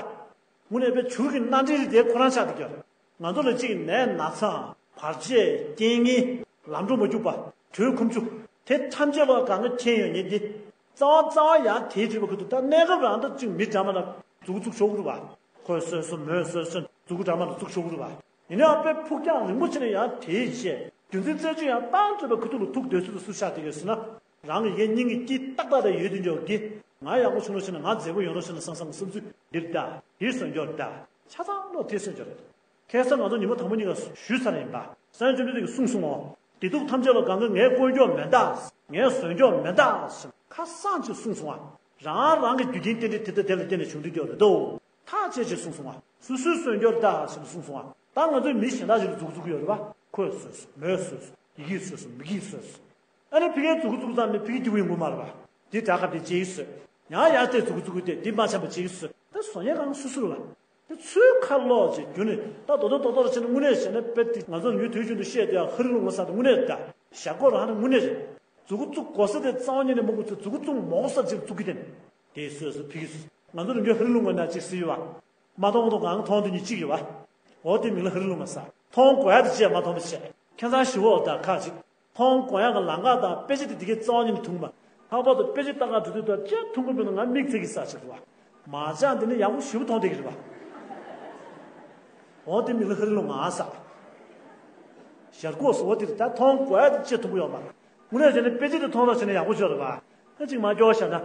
དངོས་གནས་དཔེ་བྱུར་གྱི་སྣ་འདྲེན་རེད་དེ་ཁོ་རང་ཆགས་བསྡད་ཀྱི་ཡོད་རེད། ང་ཚོ་ལ་གཅིག་ནད་ན་ཚ་བར་ཆད་རྐྱེན་ངན་ལམ་འགྲོ་མ་རྒྱུག་པ་དུས་ཁོམ་ཆུ་དེ་ཐམས་ཅད་ལ་གང་ག་མཁྱེན་ཡོད་ཉེན་འདི། རྩ་བ་རྩ་བ་ཡང་དེའི་དུས་པ་ཁུ་ཐུག་ད་གནས་སྐབས་རང་ད་ཅིག་མི་འདྲ་མ་ལ་མཛུབ་གུ་བཙུགས་ཆོག་གི་རེད་བ། ཁོས་གསོས་སོ་མོས་གསོས་སོ་མཛུབ་གུ་འདྲ་མ་ལ་བཙུགས་ཆོག་གི་རེད་བ། ཡིན་ནའང་དཔེ་ཕུགས་རྒྱང་རིང་པོ་ཕྱིན་ནས་ཡང་དེའི་རྗེས་རྒྱུ་མཚན་རྩད་གཅོད་ཡང་བཏང་སྤྲོད་པའི་ཁུ་ཐུག་ལ་ཐུག་སྡོད་ཚུལ་དུ་སུ་ཆགས་བསྡད་ཡོད་ཟེར་ན། རང་གི་ཡའི་སྙིང་གི་དཀྱིལ་ཏག་ཏག་དང་ཡོད་དུ་འཇོག་གི། ང་ཡག་པོ་བྱུང་རོགས་བྱས་ན་ང་མཛེས་པོ་ཡོང་རོགས་བྱས་ན་བསམ་བསམ་གི་བསམ་ཚུལ་འདིར་གདའ། དེ་བཟོ་འགྱུར་གདའ། ཆ་ཚང་ལོ་དེ་བཟོ་འགྱུར་རེད། ཁ་སང་ང་ཚོ་ཉི་མ་དང་པོ་གཉིས་ཀ་ཞུས་ཚར་ཡིན་པ། སངས་རྒྱས་བཅོམ་ལྡན་འདས་ཀྱིས་གསུངས་སོང་ངོ་། བདེ་སྡུག་ཐམས་ཅད་ལ་གང་ག་ངས་བཀོལ་རྒྱུ་མེད་ད། ངས་བཟོ་རྒྱུ་མེད་ད་ཟེར་ཁ་སང་ཅིག་གསུངས་སོང་ང་། རང་རང་གི་རྒྱུ་རྐྱེན་རྟེན་འབྲེལ་དེ་དང་དེ་ལ་བརྟེན་ནས་བྱུང་དུས་སྐྱོ་རེད་དོ། ཐག་བཅད་ཅིག་གསུངས་སོང་ང་། སོ་སོས་བཟོ་འགྱུར་ད་ཟེར་ནས་གསུངས་སོང་ང་། ད་ང་ཚོས་མི་གཞན་དག་ཅིག་ལ་མཛུབ་གུ་བཙུགས་ཀྱི་ཡོད་རེད་པ། ཁོས་བཟོས་སོ་མོས་བཟོས་སོ་ཡི་གེས་བཟོས་སོ་མི་གིས་བཟོས་སོ། ཨ་ནི་ཕ་གིའི་མཛུབ་གུ་བཙུགས་ཙང་ནི་ཕ་གི་སྐྱིད་པོ་ཡོང་གི་མ་རེད་པ། དེ་དགྲ་སྐབས་དེ་ཅེས་བཟོས། ཡང་ཡང་དེ་མཛུབ་གུ་བཙུགས་དེ་འདི་མ་འཆམ་པ་ཅེས་བཟོས། ད་བཟོ་མཁན་གང་སུ་སུ་རེད་པ། དེ་ཚོའི་ཁ་ལོག་ཅེས་རྒྱུ་ནི་ད་རྡོག་རྡོག་རྡོག་རྡོག་བྱས་ནས་དངོས་གནས་བྱས་ན་དཔེ་དེ་ང་ཚོ་ཉུལ་དུས་རྒྱུན་དུ་བཤད་དེ་ཡང་ཧ་རི་ལུང་ང་ས་དེ་དངོས་གནས་ད་ཞྭ་སྒོ་རང་ནི་དངོས་གནས་རེད། མཛུབ་གུ་བཙུགས་དགོས་ས་དེ་རྩ་བ་ཉིད་ནས་མ་དགོས་ཚེ་མཛུབ་གུ་བཙུགས་མ་དགོས་ས་ཅིག་བཙུགས་ཀྱི་དེ་ནི། དེ་སོས་སོ་ཕ་གི་སོས་ང་ཚོ་རང་རྒྱུན་ཧ་རི་ལུང་ང་ན་ཅིག་སུ་ཡོད་པ། མ་མཐོང་མ་མཐོང་གང་མཐོང་དུས་ཉིད་གཅིག་ཡོད་པ། འོ་དེ་མིང་ལ་ཧ་རི་ལུང་ང་ས། མཐོང་དགོས་ཡ་དེ་བྱས་མ་མཐོང་པ་བྱས། ཁྱད་མཚར་ཞི་བོ་ད་ཁ་ཅིག་མཐོང་དགོས་ཡག་གི་ལམ་ཁ་དང་དཔེ་ཆ་དེ་དེ་གའི་རྩ་བ་ཉིད་ནས་མཐོང་མ། ལྷག་པར་དུ་དཔེ་ཆ་ལྟ་ག་འགྲོ་དུས་དང་བཅས་མཐོང་གི་འདུག་ན་ང་མིག་ཚིག་གི་ས་ཞིག་རེད་བ། མ་ཅང་དེ་ནི་ཡག་པོ་ཞིབ་མཐོང་བསྡད་ཀྱི་རེད་བ། འོ་དེ་མི་ལ་ཧ་རི་ལུང་ང་ས། ཞར་གོ་སོ་འོ་དེ་རེད་ད་མཐོང་དགོས་ཡག་དེ་བཅས་མཐོང་གི་ཡོད་མ་རེད། དངོས་གནས་བྱས་ན་དཔེ་ཆ་དེ་མཐོང་རོགས་བྱས་ན་ཡག་པོ་ཆོག་རེད་བ། ཨ་ཅིག་མ་སྐྱོ་བ་བཞག་ན།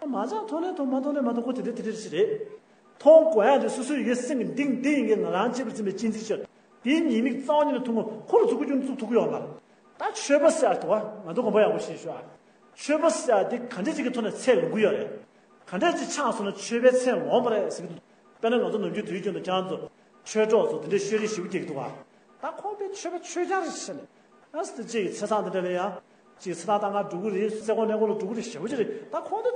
ཨ་མ་ཅང་མཐོང་ནས་མཐོང་མ་མཐོང་ནས་མ་མཐོང་ཁོ་དེ་འདྲ་དེ་འདྲ་ཞིག་རེད། མཐོང་དགོས་ཡག་དེ་སོ་སོའི་ཡི་གེ་སེང་གི་འདིང་འདི་ཡིན་གྱི་ང་རང་གཅེས་པར་འཛིན་པའི་གཅེས་འཛིན་ཆེད་དེའི་ཉེས་དམིགས་རྩ་བ་ཉིད་ནས་མཐོང་གི་ཁོ་ལ་མཛུབ་གུ་ཀྱང་བཙུགས་ཐུབ་ཀྱི་ཡོད་མ་རེད། ད་ཆོས་པ་ཟེར་ཡག་དེ་བ་ང་ཚོ་དགོངས་པ་ཡག་པོ་ཞིག་ཞུ་ཨ། ཆོས་པ་ཟེར་ཡག་དེ་ག་འདྲ་ཅིག་གི་ཐོག་ནས་ཚད་ལོངས་ཀྱི་ཡོད་རེད། ག་ ག་འདྲས་ཅིག་ཆགས་སོང་ན་ཆོས་པའི་མཚན་ལོངས་པ་རེད་ཟེར་གྱི་འདུག་དཔེར་ན་ང་ཚོ་ནམ་རྒྱུན་དུས་རྒྱུན་དུ་ཁྱེད་རང་ཚོ་ཆོས་གྲོགས་ཚོ་དེ་འདྲའི་ཤོད་རེས་ཞེ་པོ་རྒྱག་གི་འདུག་ག་ད་ཁོང་དཔེ་ཆོས་པ་ཆོས་ཆགས་རེད་ཟེར་ནས། ཨ་སི་ཅིག་ཚེས་བཟང་དེ་འདྲ་ལ་ཡང་། ཅིག་ཚེ་ཐར་ལྟ་ག་འགྲོ་གི་རེད། སེ་གོ་ནེ་གོ་ལ་འགྲོ་གི་རེད། ཞེ་པོ་ཅིག་རེད། ད་ཁོང་དེ་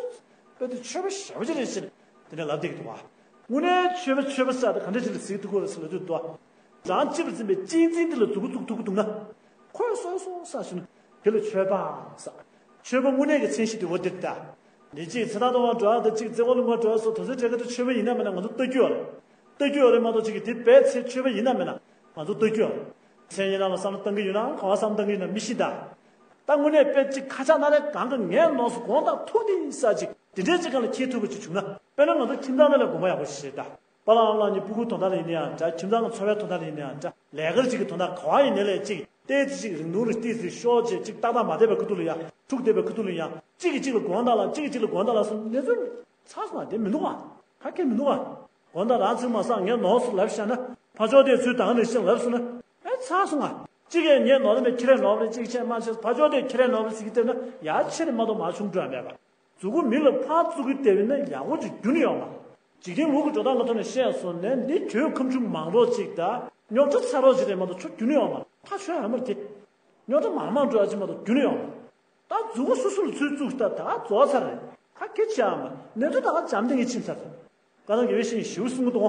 དཔེ་དེ་ཆོས་པ་ཞེ་པོ་ཅིག་རེད་ཟེར་ནས་དེ་འདྲ་ལབ་བསྡད་ཀྱི་འདུག་ག་དངོས་གནས་ཆོས་པ་ཆོས་པ་ཟེར་ད་ག་འདྲ་ཅིག་ལ་ཟེར་གྱི་འདུག་གོ་རེད་ཟེར་ལབ་དུས་འདུག་ག་རང་སྤྱི་ལ་འཛིན་པའི་གཅེས་འཛིན་དེ་ལ་མཛུབ་གུ་བཙུགས་ཐུབ་ཀྱི་འདུག་ན། ཁོས་སོ་སོ་ས་ཞིག་ན་དེ་ལ་ཆོས་པ་ཟེར། ཆོས་པ་དངོས་གནས་ཀྱི་མཚན་གཞི་དེ་འོ་དེ་རེད་ད། འདི་གཅིག་ཚེ་ཐར་ལྟ་ག་འགྲོ་ཡག་དང་གཅིག་རྩེ་ཁོག་ལ་ངོ་འགྲོ་ཡག་སོགས་དོན་ཚན་གྲས་ཀ་དེ་ཆོས་པ་ཡིན་ན་མིན་ན་ང་ཚོ་ལྟ་རྒྱུ་ཡོད་རེད། ལྟ་རྒྱུ་ཡོད་རེད་མ་གཏོགས་གཅིག་གིས་དེ་དཔེ་ཚེ་ཆོས་པ་ཡིན་ན་མིན་ན་ང་ཚོ་ལྟ་རྒྱུ་ཡོད་རེད། མཚན་སྙན་གྲགས་ལ་བསམ་བློ་གཏང་གི་ཡོད་ན་ག་བ་བསམ་བློ་གཏང་གི་ཡོད་ན་མི་ཤེས་ད། ད་དངོས་གནས་དཔེ་གཅིག་ཁ་ཆག་སྣ་རལ་གང་གི་ངའི་ནོར་སུ་དགོངས་དག་ཐུགས་དེ་ས་གཅིག་དེ་འདྲའི་གཅིག་གང་ལ་འཁྱེར་ཐུབ་པ་ཅིག་བྱུང་ན། དཔེར་ན་ང་ཚོ་ཁྱིམ་ཚང་ནང་ལ་དགོངས་པ་ཡག་པོ་ཞིག་བཞེས་ད། པ་ལགས་ཨ་མ་ལགས་གཉིས་སྤུ་གུ་དོན་དག་ལ་ཡིན་ན་ཡང་འདྲ། ཁྱིམ་ཚང་གི་འཚོ་བའི་དོན་དག་ལ་ཡིན་ན་ཡང་འདྲ། ལས་ཀ་གཅིག་གི་དོན་དག་ག་བ་ཡིན་ནའི་ལས་གཅིག་ཏོག་ཙམ་ཅིག་རིང་ཐུང་རེ་ཏོག་ཙམ་ཤོག་ཅེས་ཅིག་ཏག་ཏག་མ་བསྡད་པའི་ཁ་ཐུག་ལ་ཡང་འཁྲུག་བསྡད་པའི་ཁ་ཐུག་ལ་ཡང་གཅིག་གིས་གཅིག་ལ་དགོངས་དག་ལ་གཅིག་གིས་གཅིག་ལ་དགོངས་དག་ལ་སོང་ནས་ཚུར་ཚར་སོང་ང་དེ་མི་འདུག་ག་ཁ་སྐད་མི་འདུག་ག་དགོངས་དག་རང་ཚུར་མ་སོང་ངས་ནོར་སོང་ལབ་བཞག་ན་ཕར་ཕྱོགས་དེས་ཚུར་དང་ནས་ཤེས་ལབ་སོང་ན་ཨེ་ཚར་སོང་ང་། གཅིག་གིས་ངས་ནོར་ལ་མེད་ཁྱེད་རས་ནོར་བ་རེད་གཅིག་བྱས་མ་བྱས་ཕར་ཕྱོགས་དེས་ཁྱེད་རས་ནོར་བ་རེད་ཟེར་གྱི་བལྟས་ན་ཡར་ཆེ་རེ་མ་གཏོགས་མར་ཆུང་འགྲོ་ཡ་མེད་པ། མཛུབ་གུ་མི་ལ་ཕར་བཙུགས་ཀྱི་བསྡད་པ་ཡིན་ན་ཡག་པོ་ཅིག་རྒྱུན་ནས་ཡོང་མ། འཇིག་རྟེན་ལུགས་ཀྱི་འགྲོ་སྟངས་ཀྱི་ཐོག་ནས་བཤད་སོང་ནས་འདི་གྱོད་ཁ་མཆུ་མང་རོགས་ཅིག་དང་རྙོག་དྲ་ཚ་རོགས་ཅིག་རེད་མ་གཏོགས་ཆོ་རྒྱུན་ནས་ཡོང་མ། ཕ་ཆོས་ཧ་མར་དེ་རྙོག་དྲ་མང་མང་འགྲོ་ཡ་ཅིག་མ་གཏོགས་རྒྱུན་ནས་ཡོང་མ། ད་མཛུབ་གུ་སོ་སོ་ལ་ཚུར་བཙུགས་ཤིག་ད་ད་རྫོགས་ཚར་རེད། ཁ་སྐད་ཆ་ཨ་མ་གནས་ཚུལ་ད་ག་འཇམ་ཐིང་ངེ་ཕྱིན་ཚར་རེད། བཀའ་གདམས་དགེ་བའི་བཤེས་གཉེན་ཞིའུ་གསུང་གི་འདུག་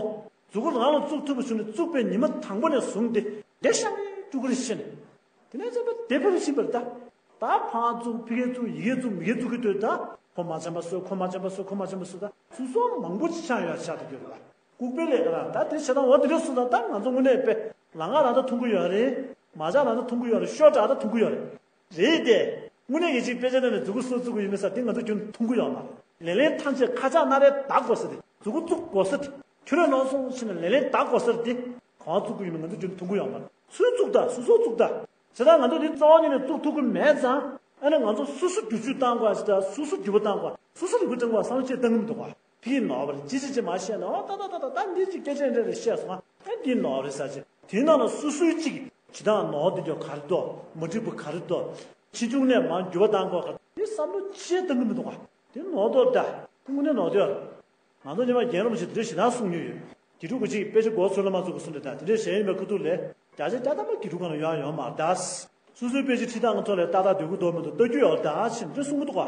མཛུབ་གུ་རང་ལ་བཙུགས་ཐུབ་པ་བྱུང་ནས་བཙུགས་པའི་ཉི་མ་དང་པོ་ནས་བཟུང་སྟེ་བདེ་ཤ་མེད་སྤྲུལ་སྐུ་རེ་ཤི་ནས། དེ་ནས་ཚེ་པ་བདེ་ཕེབས་ཕྱིན་པར་ད། ད་ཕར་བཙུགས་ཕ་གིར་བཙུགས་ཡ་གིར་བཙུགས་མ་གིར་བཙུགས་ཀྱི་སྡོད་ད། ཁོ་མ་འཇམ་པ་བཟོས་ཁོ་མ་འཇམ་པ་བཟོས་ཁོ་མ་འཇམ་པ་བཟོས་ད་ཚུར་སོང་མང་པོ་ཅིག་ཆགས་ཡོད་ཆགས་ཏེ་གྱུར་པ། ལྐུགས་པའི་ལས་ཀ་རང་ད་དེ་བྱེད་སྟངས་འོ་དེ་འདྲ་སོང་ད་ད་ང་ཚོ་དངོས་གནས་དཔེ་ལང་ཀ་རང་ད་མཐོང་གི་ཡོད་རེད། མ་ཇག་རང་ད་མཐོང་གི་ཡོད་རེད། ཤོ་ཊ་ད་མཐོང་གི་ཡོད་རེད། རེད་དེ། དངོས་གནས་ཀྱི་ཅིག་དཔེ་ཆ་ནང་ནས་མཛུབ་གུ་སོ་བཙུགས་ཀྱི་ཡོད་མེད་ས་དེ་ང་ཚོ་རྒྱུན་མཐོང་གི་ཡོད་མ་རེད། ལེ་ལན་ཐམས་ཅད་ཁ་ཆག་སྣ་རལ་དག་དགོས་ས་དེ་མཛུབ་གུ་བཙུགས་དགོས་ས་དེ་ཁྱོད་རས་ནོར་སོང་ཕྱིན་ནས་ལེ་ལན་དག་དགོས་ས་དེ་གང་བཙུགས་ཀྱི་ཡོད་མེད་ང་ཚོ་རྒྱུན་མཐོང་གི་ཡོད་མ་རེད། ཚུར་བཙུགས་ད་སོ་སོ་བཙུགས་ད། བྱས་ཙང་ང་ཚོ་འདི་རྩ་བ་ཉིད་ནས་བཙུགས་ཐུབ་ཀྱི་མེད་ཙང་ཨ་ནི་ང་ཚོ་སོ་སོ་བསྒྱུར་བཅོས་བཏང་དགོས་ཞེས་ད་སོ་སོ་འགྱུར་བ་བཏང་དགོས་སོ་སོ་རིག་པ་བཏང་དགོས་བསམ་བློ་ཅིག་བཏང་གི་མི་འདུག་ག་ཕ་གིར་ནོར་བ་རེད་ཅི་ཅི་ཅི་མ་བཤད་ན་ཨོ་ད་ད་ད་ད་ད་འདི་ཅིག་སྐད་ཆ་འདྲ་རེ་བཤད་སོང་ཨ་འདི་ནོར་བ་རེད་ཟེར་ཅིག་དེའི་ནང་ལ་སོ་སོའི་ཅིག་བྱེད་སྟངས་ནོར་འདི་ཚོ་ག་རེ་འདུག་མ་འགྲིག་པ་ག་རེ་འདུག་ཕྱི་འབྱུང་ནས་མར་འགྱུར་བ་བཏང་དགོས་ག་འདི་བསམ་བློ་ཅི་བཏང་གི་མི་འདུག་ག་དེ་ནོར་འདུག་ད་དེ་དངོས་གནས་ནོར་འདུག་ཨ། ང་ཚོ་ཉི་མ་རྒན་རབས་ཅིག་དེ་འདྲ་ཞེ་དྲག་གསུང་མྱོང་ཡོད། དགེ་ཕྲུག་གི་ཅིག་དཔེ་ཆ་མགོ་ཚོས་ལ་མ་བཙུགས་གསུང་འདྲ་དང་དེ་འདྲའི་གཞན་ཡིན་པའི་ཁ་ཐུག་ལས་བརྒྱ་ཆ་བརྒྱ་ཐམ་པ་དགེ་ཕྲུག་གང་ལ་ཡོང་ཡོང་མ་རེད་ད། སོ་སོའི་དཔེ་ཆ་ཁྲིད་སྟངས་ཀྱི་ཐོག་ལས་ཏག་ཏག་སྡོད་ཀྱི་འདུག་མི་འདུག་ལྟ་རྒྱུ་ཡོད་རེད་ད་ཕྱིན་འདྲ་གསུང་གི་འདུག་ག་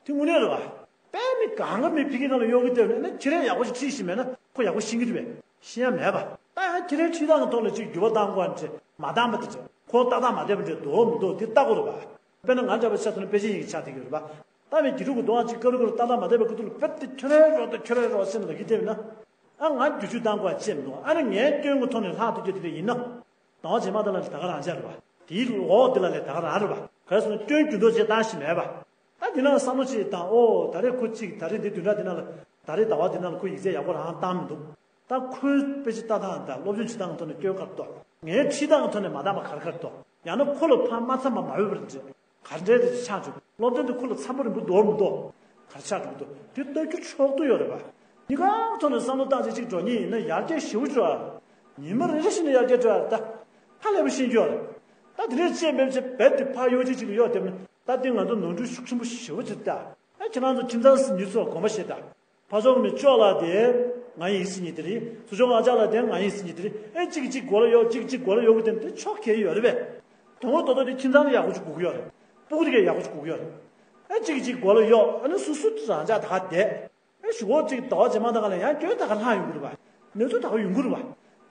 དེ་དངོས་གནས་རེད་བ། དཔེ་མི་གང་ག་མི་ཕ་གི་ནང་ལ་གཡོག་གི་བལྟས་ན་ཁྱེད་རས་ཡག་པོ་ཞིག་ཁྲིད་ཤེས་མེད་ན་ཁོ་ཡག་པོ་ཤེས་ཀྱི་རེད་པས་ཤེས་ཡ་མེད་པ། ད་ཡང་ཁྱེད་རའི་ཁྲིད་སྟངས་ཀྱི་ཐོག་ལ་ཅིག་འགྱུར་བ་བཏང་དགོས་ཨ་འདྲ་མ་བཏང་པ་དེ་འདྲ་ཁོ་ཏག་ཏག་མ་བསྡད་པ་འདྲ་འདུག་མི་འདུག་དེ་ལྟ་དགོས་རེད་བ། དཔེར་ན་ང་འདྲ་བ་ཆ་མཚོན་ན་དཔེ་ཆ་ཡིན་གྱི་ཆགས་བསྡད་ཀྱི་ཡོད་རེད་པ། ད་བའི་དགེ་ཕྲུག་གི་གདོང་གཅིག་དཀར་དཀར་ཏག་ཏག་མ་བསྡད་པའི་ཁ་ཐུག་ལ་དཔེ་དེ་ཁྱོད་རའི་རོགས་དང་ཁྱོད་རའི་རོགས་ཟེར་ནས་ལབ་ཀྱི་བསྡད་པ་ན། ཨ་ང་བསྒྱུར་བཅོས་བཏང་དགོས་ཅེས་མི་འདུག་ཨ་ནི་ངའི་སྐྱོན་གྱི་ཐོག་ནས་ལྷག་ཐུབ་རྒྱུ་དེ་འདྲ་ཡིན་ན། ཟླ་བ་རྗེས་མ་དེ་ལ་ད་ག་རང་ཅག་རེད་པ། དེའི་ལོག་དེ་ལ་ལས་ད་ག་རང་རེད་པ། ག་རེ་ཟེར་ན་སྐྱོན་འགྱུར་ལྡོག་བྱས་བཏང་ཤེས་མེད་པ། ད་འདི་ནང་བསམ་བློ་ཅིག་བཏང་ཨོ་ད་རེས་ཁོ་གཅིག་ད་རེས་འདི་བདུན་ཕྲག་འདི་ནང་ལ་ད་རེས་ཟླ་བ་འདི་ནང་ལ་ཁོ་ཡིག་ཚད་ཡག་པོ་རང་བཏང་མི་འདུག་ད་ཁོའི་དཔེ་ཆ་ལྟ་སྟངས་དང་སློབ་སྦྱོང་བྱེད་སྟངས་ཐོག་ནས་སྐྱོན་ག་རེ་འདུག་ངའི་ཁྲིད་སྟངས་ཐོག་ནས་མ་འདང་བ་ག་རེ་ག་རེ་འདུག་ཡང་ན་ཁོ་ལ་ཕར་མ་འཚམས་པ་མ་འོས་པ་རེད། ག་འདྲའི་རེད་ཆགས་འགྲོ། སློབ་སྟོན་དེ་ཁོ་ལ་འཚམས་པོ་རིང་པོ་འདུག་མི་འདུག་ག་རེ་ཆགས་འགྲོ་གི་འདུག་དེ་ལྟ་རྒྱུ་ཕྱོགས་བསྡུས་ཡོད་རེད་པ། གཉིས་ཀ་ཐོག་ནས་བསམ་བློ་བཏང་བྱས་གཅིག་འགྲོ་མཁན་ཡིན་ན་ཡར་རྒྱས་ཞེ་པོ་འགྲོ་ཨ། ཉི་མ་རེ་རེ་བཞིན་ཡར་རྒྱས་འགྲོ་ཨ་ད། ཧ་ལས་པ་ཤེས་རྒྱུ་ཨ་རེད། ད་དེ་འདྲའི་བྱས་མེད་བྱས་རྦད་དེ་ཕར་གཡོ་ཅིག་ཅིག་ལ་གཡོ་བསྡད་ན་ད་དེ་ང་ཚོ་ནོར་འཁྲུལ་ཤུགས་ཆེན་པོ་ཞེ་པོ་ཅིག་ད། ཨ་ཁྱེད་རང་ཚོ་ཁྱིམ་ཚང་ཟིན་རྒྱུ་ཚོ་དགོངས་པ་བཞེས་ད། ཕར་ཕྱོགས་ཀྱི་མི་ཅོག་ལ་དེ་ང་ཡིན་ཟེར་མཁན་དེ་རེད། ཚུར་ཕྱོགས་ང་ཅག་ལ་དེ་ང་ཡིན་ཟེར་མཁན་དེ་རེད། ཨེ་གཅིག་གིས་གཅིག་མགོ་ལ་གཡོག་གཅིག་གིས་གཅིག་མགོ་ལ་གཡོག་གི་དེ་དེ་ཕྱོགས་གས་ཡོད་རེད་པས། དོན་དངོས་ཐོག་ཐོག་དེ་ཁྱིམ་ཚང་ལ་ཡག་པོ་ཅིག་དགོས་ཀྱི་ཡོད་རེད། སྤུ་གུ་དེ་གས་ཡག་པོ་ཅིག་དགོས་ཀྱི་ཡོད་རེད། ཨེ་གཅིག་གིས་གཅིག་མགོ་ལ་གཡོག་ཨ་ནི་སོ་སོ་རང་ཅག་ད་ག་བསྡད། ཨེ་གཞུག་གུ་གཅིག་ཟླ་བ་རྗེས་མ་ད་ག་ལ་ཡང་སྐྱོན་ད་ག་ལྷག་ཡོང་གི་རེད་པ། གནས་ཚུལ་ད་ག་ཡོང་གི་རེད་པ།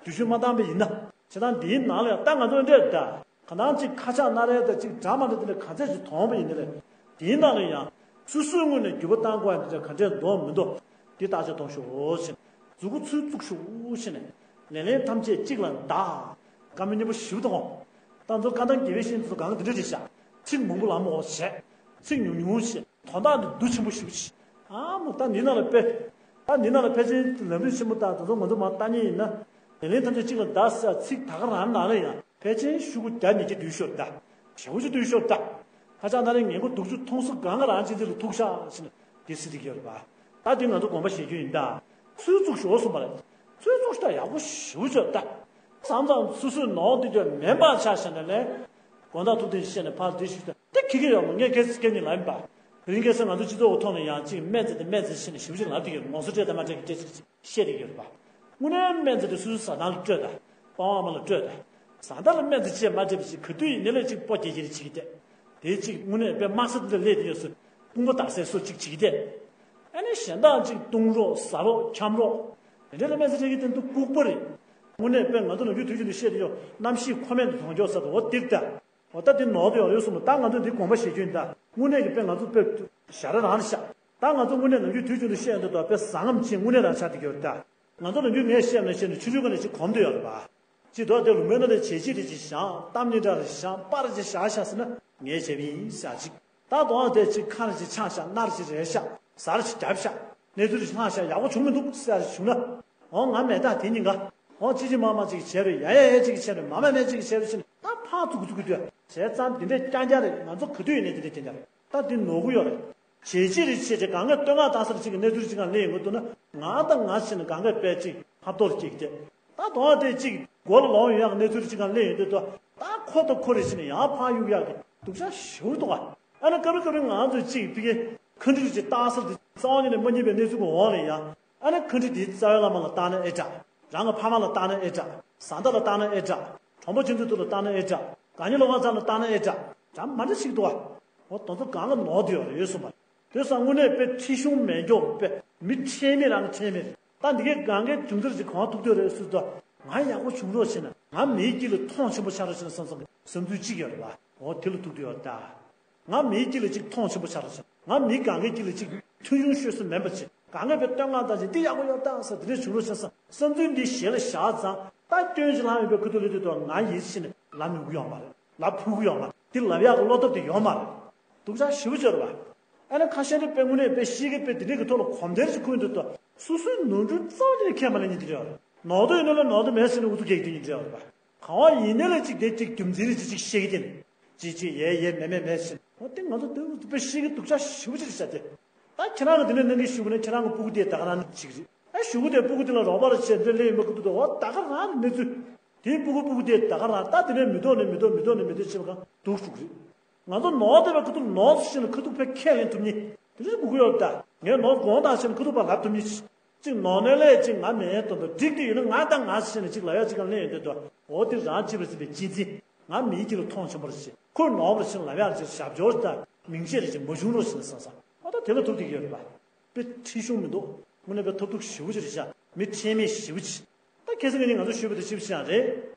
དུས་ཚོད་མ་བཏང་པ་ཡིན་ན། བྱེད་སྟངས་འདིའི་ནང་ལ་ཡང་ད་ང་ཚོ་འདྲ་ད། གང་ལྟར་གཅིག་ཁ་ཆག་སྣ་རལ་དང་གཅིག་འདྲ་མ་འདྲ་དེ་འདྲ་ག་ཚད་ཅིག་མཐོང་བ་ཡིན་ན་རེད། དེའི་ནང་ལ་ཡང་སོ་སོའི་ངོས་ནས་འགྱུར་བ་གཏང་དགོས་ཡ་འདི་འདྲ་ག་འདྲས་འདུག་མི་འདུག་འདི་བརྟག་དཔྱད་གཏོང་ཤོག་ཟེར། མཛུབ་གུ་ཚུར་བཙུགས་ཤོག་ཟེར་ནས། ལེ་ལན་ཐམས་ཅད་གཅིག་ལ་བདག་བཀའ་མོལ་སྙན་པོ་ཞེ་པོ་གཏོང་། ད་ཚོ་བཀའ་གདམས་དགེ་བའི་བཤེས་གཉེན་ཚོ་གང་འདི་འདྲ་རེད་ཤག་ཚིག་མང་པོ་ལམ་འོག་བྱས། ཚིག་ཉུང་ཉུང་བྱས། དོན་དག་འདི་འདུ་ཆེན་པོ་ཞེ་པོ་ཅིག་ཨ་མོ་ད་འདི་ནང་ལ་དཔེ། ད་འདི་ནང་ལ་ཕལ་ཆེར་ལམ་རིམ་ཆེན་པོ་དང་དེ་ཚོ་ང་ཚོ་མར་ལྟ་མཁན་ཡིན་ན། ལེ་ལན་ཐམས་ཅད་གཅིག་ལ་བདག་ཟེར་ཚིག་ད་ག་རང་ནང་ལ་ཡང་ཕལ་ཆེར་ཤོག་གུ་བརྒྱ་ཉིས་བརྒྱ་བསྡུས་ཤོག་ད། ཞེ་པོ་ཅིག་བསྡུས་ཤོག་ད། ཁ་ཆག་སྣ་རལ་ངན་པ་སྡུག་ཅག་མཐོང་ས་གང་ག་རང་ཅི་ཙི་ལ་ཐུག་ཤག་ཟེར་ནས་འདི་སྲིད་དེ་གི་ཡོད་རེད་པ། ད་འདི་ང་ཚོ་དགོངས་པ་བཞེས་རྒྱུ་ཡིན་ད། ཚུར་བཙུགས་ཤོག་གསུངས་པ་རེད། ཚུར་བཙུགས་ཤོག་ད་ཡག་པོ་ཞེ་པོ་ཅིག་ཡོད་ད། མཚམས་མཚམས་སོ་སོའི་ནོར་འདི་ཚོ་མེད་པ་ཆགས་བཞག་ནས་ལས། དགོངས་དག་ཐུགས་བདེན་བཤད་ནས་ཕར་འདི་ཞུས་ད་དེ་ཁེ་གི་ཡོད་མ་ངས་ཁྱེད་ཁྱེད་གཉིས་ལ་ཡིན་པ། དུས་ཡུན་ཁ་སང་ང་ཚོ་སྤྱི་ཚོགས་ཀྱི་ཐོག་ནས་ཡང་གཅིག་སྨན་རྩིས་དེ་སྨན་རྩིས་བྱས་ནས་ཞིབ་ཞིབ་ལབ་བསྡད་ཡོད། ངོ་སོ་སྤྲད་དང་མ་སྤྲད་ཀྱི་སྐད་ཆ་བཤད་བསྡད་ཡོད་རེད་པ། དངོས་གནས་སྨན་རྩིས་དེ་སོ་སོའི་བཟའ་ཟླ་ལ་སྤྲོད་དང་། པ་ཕ་མ་ལ་སྤྲོད་དང་། བཟའ་ཟླ་ལ་སྨན་རྩིས་བྱས་མ་སྤྲད་པ་ཞིག་ག་དུས་ཡིན་ནའི་ལས་གཅིག་སྤོ་རྒྱག་གི་རེད་བྱེད་ཀྱི་བསྡད། དེ་གཅིག་དངོས་གནས་དཔེ་དམའ་ས་དེ་འདྲ་སླེབས་བསྡད་ཡོད་ཟེར། དཔུང་པ་བཏགས་སའི་བཟོ་གཅིག་བྱེད་ཀྱི་བསྡད། ཨ་ནི་གཞན་དག་གཅིག་བཏུང་རོགས་ཟ་རོགས་འཁྱམ་རོགས། དེ་འདྲ་ལ་སྨན་རྩིས་སྤྲད་ཀྱི་དེ་འདུག་ལྐུགས་པ་རེད། དངོས་གནས་དཔེ་ང་ཚོ་ནམ་རྒྱུན་དུས་རྒྱུན་དུ་བཤད་དེ་ཡོད། གནམ་གཤིས་ཁོ་མེད་དུ་གྲོང་ཆོག་ས་དུ་འོ་དེར་ལྟ། འོ་ད་དེ་ནོར་དུ་ཡོད་རེད་གསུངས། ད་ང་ཚོ་འདི་དགོངས་པ་བཞེས་རྒྱུ་ཡིན། ད་དངོས་གནས་ཀྱི་དཔེ་ང་ཚོ་དཔེ་ཞར་རང་རེད་ཤག་ད་ང་ཚོ་དངོས་གནས་ནམ་རྒྱུན་དུས་རྒྱུན་དུ་བཤད་ཡོང་དུས་ད་དཔེ་བཟང་ངམ་ཅིག་དངོས་གནས་རང་ཆགས་བསྡད་ཀྱི་ཡོད་རེད་ད། ང་ཚོ་ནམ་རྒྱུན་ངས་བཤད་ནས་བཤད་ནས་ཆུང་ཆུང་ཀ་ནས་ཅིག་གོམས་བསྡད་ཡོད་རེད་པ། ཅིག་དོ་དེ་ལུང་པའི་ནང་ལ་བྱས་རྗེས་དེ་ཅིག་བཞག་གཏམ་སྙན་གྲགས་རེ་བཞག་པར་ཅིག་བཞག་ཤག་ཟེར་ན་ངས་བྱས་པ་ཡིན་ཤག་ཅིག་ད་དོང་དེ་ཅིག་ཁ་རེ་ཅིག་ཆག་ཤག་སྣ་རེ་ཅིག་རལ་ཤག་ཟ་རེ་ཅིག་བརྒྱབ་ཤག་གནས་ཚུལ་ཅིག་ལྷག་ཤག་ཡག་པོ་བྱུང་མི་འདུག་ཟེར་ཡ་ཅིག་བྱུང་ན། འོ་ང་མེད་ད་དེ་གཉིས་ཀ་འོ་ཅི་ཅི་མ་མ་ཅིག་བྱས་རེད། ཡ་ཡ་ཡ་ཅིག་བྱས་རེད། མ་མ་མེད་ཅིག་བྱས་རེད་ཟེར་ནས་ད་ཕར་ཚུགས་ཚུགས་ཀྱི་དུས་བྱས་ཙང་དེ་འདྲས་རྐྱང་རྐྱང་རེད། ང་ཚོ་ག་དུས་ཡིན་ནའི་དེ་འདྲས་རྐྱང་རྐྱང་རེད། ད་དེ་ནོར་གི་ཡོད་རེད། བྱས་རྗེས་རེ་བྱས་རྗེས་གང་གས་བསྟོད་བསྔགས་བཏང་ས་རེ་ཅིག་གི་གནས་ཚུལ་ཅིག་གང་སླེབས་ཡོང་གི་འདུག་ན་ང་དང་ང་བྱས་ནས་གང་གས་དཔེ་ཅིག་ཧབ་ཐོར་སྐྱེ་གི་དེ། ད་དོང་དེ་ཅིག་མགོ་ལ་ལོང་ཡོང་ཡག་གནས་ཚུལ་ཅིག་གང་སླེབས་ཡོང་དུས་དོ་ད་ཁོ་དང་ཁོ་རེ་བྱས་ནས་ཡང་ཕར་གཡུག་ཡག་གི་སྡུག་ཅག་ཞེ་པོ་འདུག་ག་ཨ་ནི་སྐབས་རེ་སྐབས་རེ་ང་ཚོས་ཅིག་ཕ་གི་ཁ་འདྲི་ཅིག་བཏང་ས་དེ་རྩ་བ་ཉིད་ནས་མ་རྙེད་པའི་གནས་ཚུལ་གྱི་འོག་ལ་ཡང་ཨ་ནི་ཁ་འདྲི་དེ་རྩ་བའི་བླ་མ་ལ་བཏང་ན་ཨེ་དྲག་རང་གི་ཕ་མ་ལ་བཏང་ན་ཨེ་དྲག་བཟའ་ཟླ་ལ་བཏང་ན་ཨེ་དྲག་གྲོང་པ་ཆུང་ཆུང་དེ་ལ་བཏང་ན་ཨེ་དྲག་དགའ་ཉེ་སློབ་མ་ཚང་ལ་བཏང་ན་ཨེ་དྲག་འདྲ་མ་འདྲ་ཞིག་འདུག་ག་འོ་དེ་ཚོ་གང་ལ་ནོར་དུ་ཡོད་རེད་ཡོད་གསུངས་པ་རེད། དེ་སང་དངོས་གནས་དཔེ་ཁྲེལ་གཞུང་མེད་མགྱོགས་དཔེ་མི་ཁྲེལ་མེད་རང་ཁྲེལ་མེད་རེད། ད་འདི་གའི་གང་གའི་སྒྲུང་ཟེར་ཅིག་གང་ཐུག་འདོད་རེད་ཟེར་དུས་ང་ཡག་པོ་བྱུང་རོགས་བྱས་ན་ང་མིའི་དཀྱིལ་ལ་མཐོང་ཆེན་པོ་ཆགས་རོགས་བྱས་ན་བསམ་བསམ་གི་བསམ་ཚུལ་གཅིག་ཡོད་རེད་བ། འོ་དེ་ལ་ཐུག་འདོད་ཡོད་ད། ང་མིའི་དཀྱིལ་ལ་ཅིག་མཐོང་ཆེན་པོ་ཆགས་རོགས་བྱས་ན་ང་མིའི་གང་གའི་དཀྱིལ་ལ་ཅིག་མཐུན་ཆུང་ཤོད་ས་མེད་པ་ཅིག་གང་གའི་དཔེ་བསྟོད་བསྔགས་བཏང་ཅིག་འདི་ཡག་པོ་ཡོད་ད་ཟེར་དེ་འདྲས་བྱུང་རོགས་བྱས་ན་བསམ་བསམ་ཚུལ་འདི་ཞལ་ལ་བཞག་ཙང་ད་སྐྱོན་ཅིག་ལྷག་ཡོད་པའི་ཁུ་ཐུག་ལ་དུས་དུ་ང་ཡིད་ཆེས་ནས་ལབ་ནུས་ཀྱི་ཡོད་མ་རེད། ལབ་ཕོད་ཀྱི་ཡོད་མ་རེད། འདི་ལབ་ཡག་གི་བློ་སྟོབས་དེ་ཡོད་མ་རེད། སྡུག་ཅག་ཞེ་པོ་ཅིག་རེད་བ། ཨ་ནི་ཁ་ཤས་ནི་དཔེ་དངོས་གནས་དཔེ་ཤེས་ཀྱི་དཔེ་དེ་འདྲས་ཀྱི་ཐོག་ལ་གོམས་བརྡལ་ཞིག་ཁུར་འདུག་ཏོ། སོ་སོའི་ནོར་འཁྲུལ་རྩ་བ་ཉིད་ནས་ཁས་མ་ལེན་ཉིན་དེ་འདྲ་ཡོད་རེད། ནོར་དོ་ཡིན་ན་ལ་ནོར་དོ་མེད་ཟེར་ནས་ཨུ་ཚུགས་རྒྱག་རྒྱུ་ཉིན་དེ་འདྲ་ཡོད་རེད་བ། གང་བ་ཡིན་ན་ལ་ཅིག་དེ་ཅིག་རྒྱུ་མཚན་རེ་ཅིག་ཅིག་བཤད་ཀྱི་དེ་ནི། ཅིག་ཅིག་ཡས་ཡས་མེད་མེད་མེད་ཟེར། འོ་དེ་ང་ཚོ་དེ་དཔེ་ཤེས་ཀྱི་སྡུག་ཅག་ཞེ་པོ་ཅིག་རེད་ཤག་དེ། ད་ཁྱེད་རང་གི་དེ་འདྲ་གནང་གི་ཞུ་གི་ནས་ཁྱེད་རང་གི་སྤུ་གུ་དེ་ད་ག་རང་ཅིག་རེད། ཨ་ཞུ་གི་དེ་སྤུ་གུ་དེ་ལ་རོགས་པ་རེ་བྱས་འདི་ལས་མི་ཁུ་ཐུག་དོ་འོ་ད་ག་རང་གི་གནས་ཚུལ། དེའི་སྤུ་གུ་སྤུ་གུ་དེ་ད་ག་རང་ད་དེ་ནས་མི་ཐོག་ནས་མི་ཐོག་མི་ཐོག་ནས་མི་ཐོག་བྱེད་པ་གང་སྡུག་ཞུགས་རེད། ང་ཚོ་ནོར་བསྡད་པའི་ཁུ་ཐུག་ནོར་ཞིག་ནས་ཁུ་ཐུག་ཕན་ཁས་ལེན་ཐུབ་ཉིན་དེ་འདྲ་སྤུ་གུ་ཡོད་ད། ངས་ནོར་དགོངས་དག་བྱས་ནས་ཁུ་ཐུག་ཕར་ལབ་ཐུབ་ཉིན་ཅིག་ནོར་ནས་ལས་ཅིག་ང་མེད་དོན་དུ་འགྲིག་དེ་ཡོད་ན་ང་དང་ང་ཞིག་ནས་ཅིག་ལབ་ཡ་ཅིག་གང་ལེན་ཡོད་འདོད་དོ། འོ་དེ་རང་ཅི་བ་ཟིན་པའི་གཅེས་འཛིན། ང་མིའི་དཀྱིལ་ལ་མཐོང་ཆེན་པོ་རེ་བྱེད་ཁོས་ནོར་བ་རེ་བྱེད་ལབ་ཡ་རེ་བྱེད་ཞབས་སྦྱོར་དང་མིང་ཆད་རེ་བྱེད་མ་བྱུང་རོགས་ཞེས་བསམ་བསམ་ཨ་ད་དེ་ལ་ཐུག་བསྡད་ཀྱི་ཡོད་རེད་པ། དཔེ་ཁྲེལ་གཞུང་མི་འདུག་དངོས་གནས་དཔེ་ཐབས་སྡུག་ཞེ་པོ་ཅིག་རེད་ཤག་མི་ཁྲེལ་མེད་ཞེ་པོ་ཅིག་ད་ཁ་སང་ངས་ང་ཚོ་ཞུས་པ་དེ་ཞིབ་ཅིག་ཡང་རེད།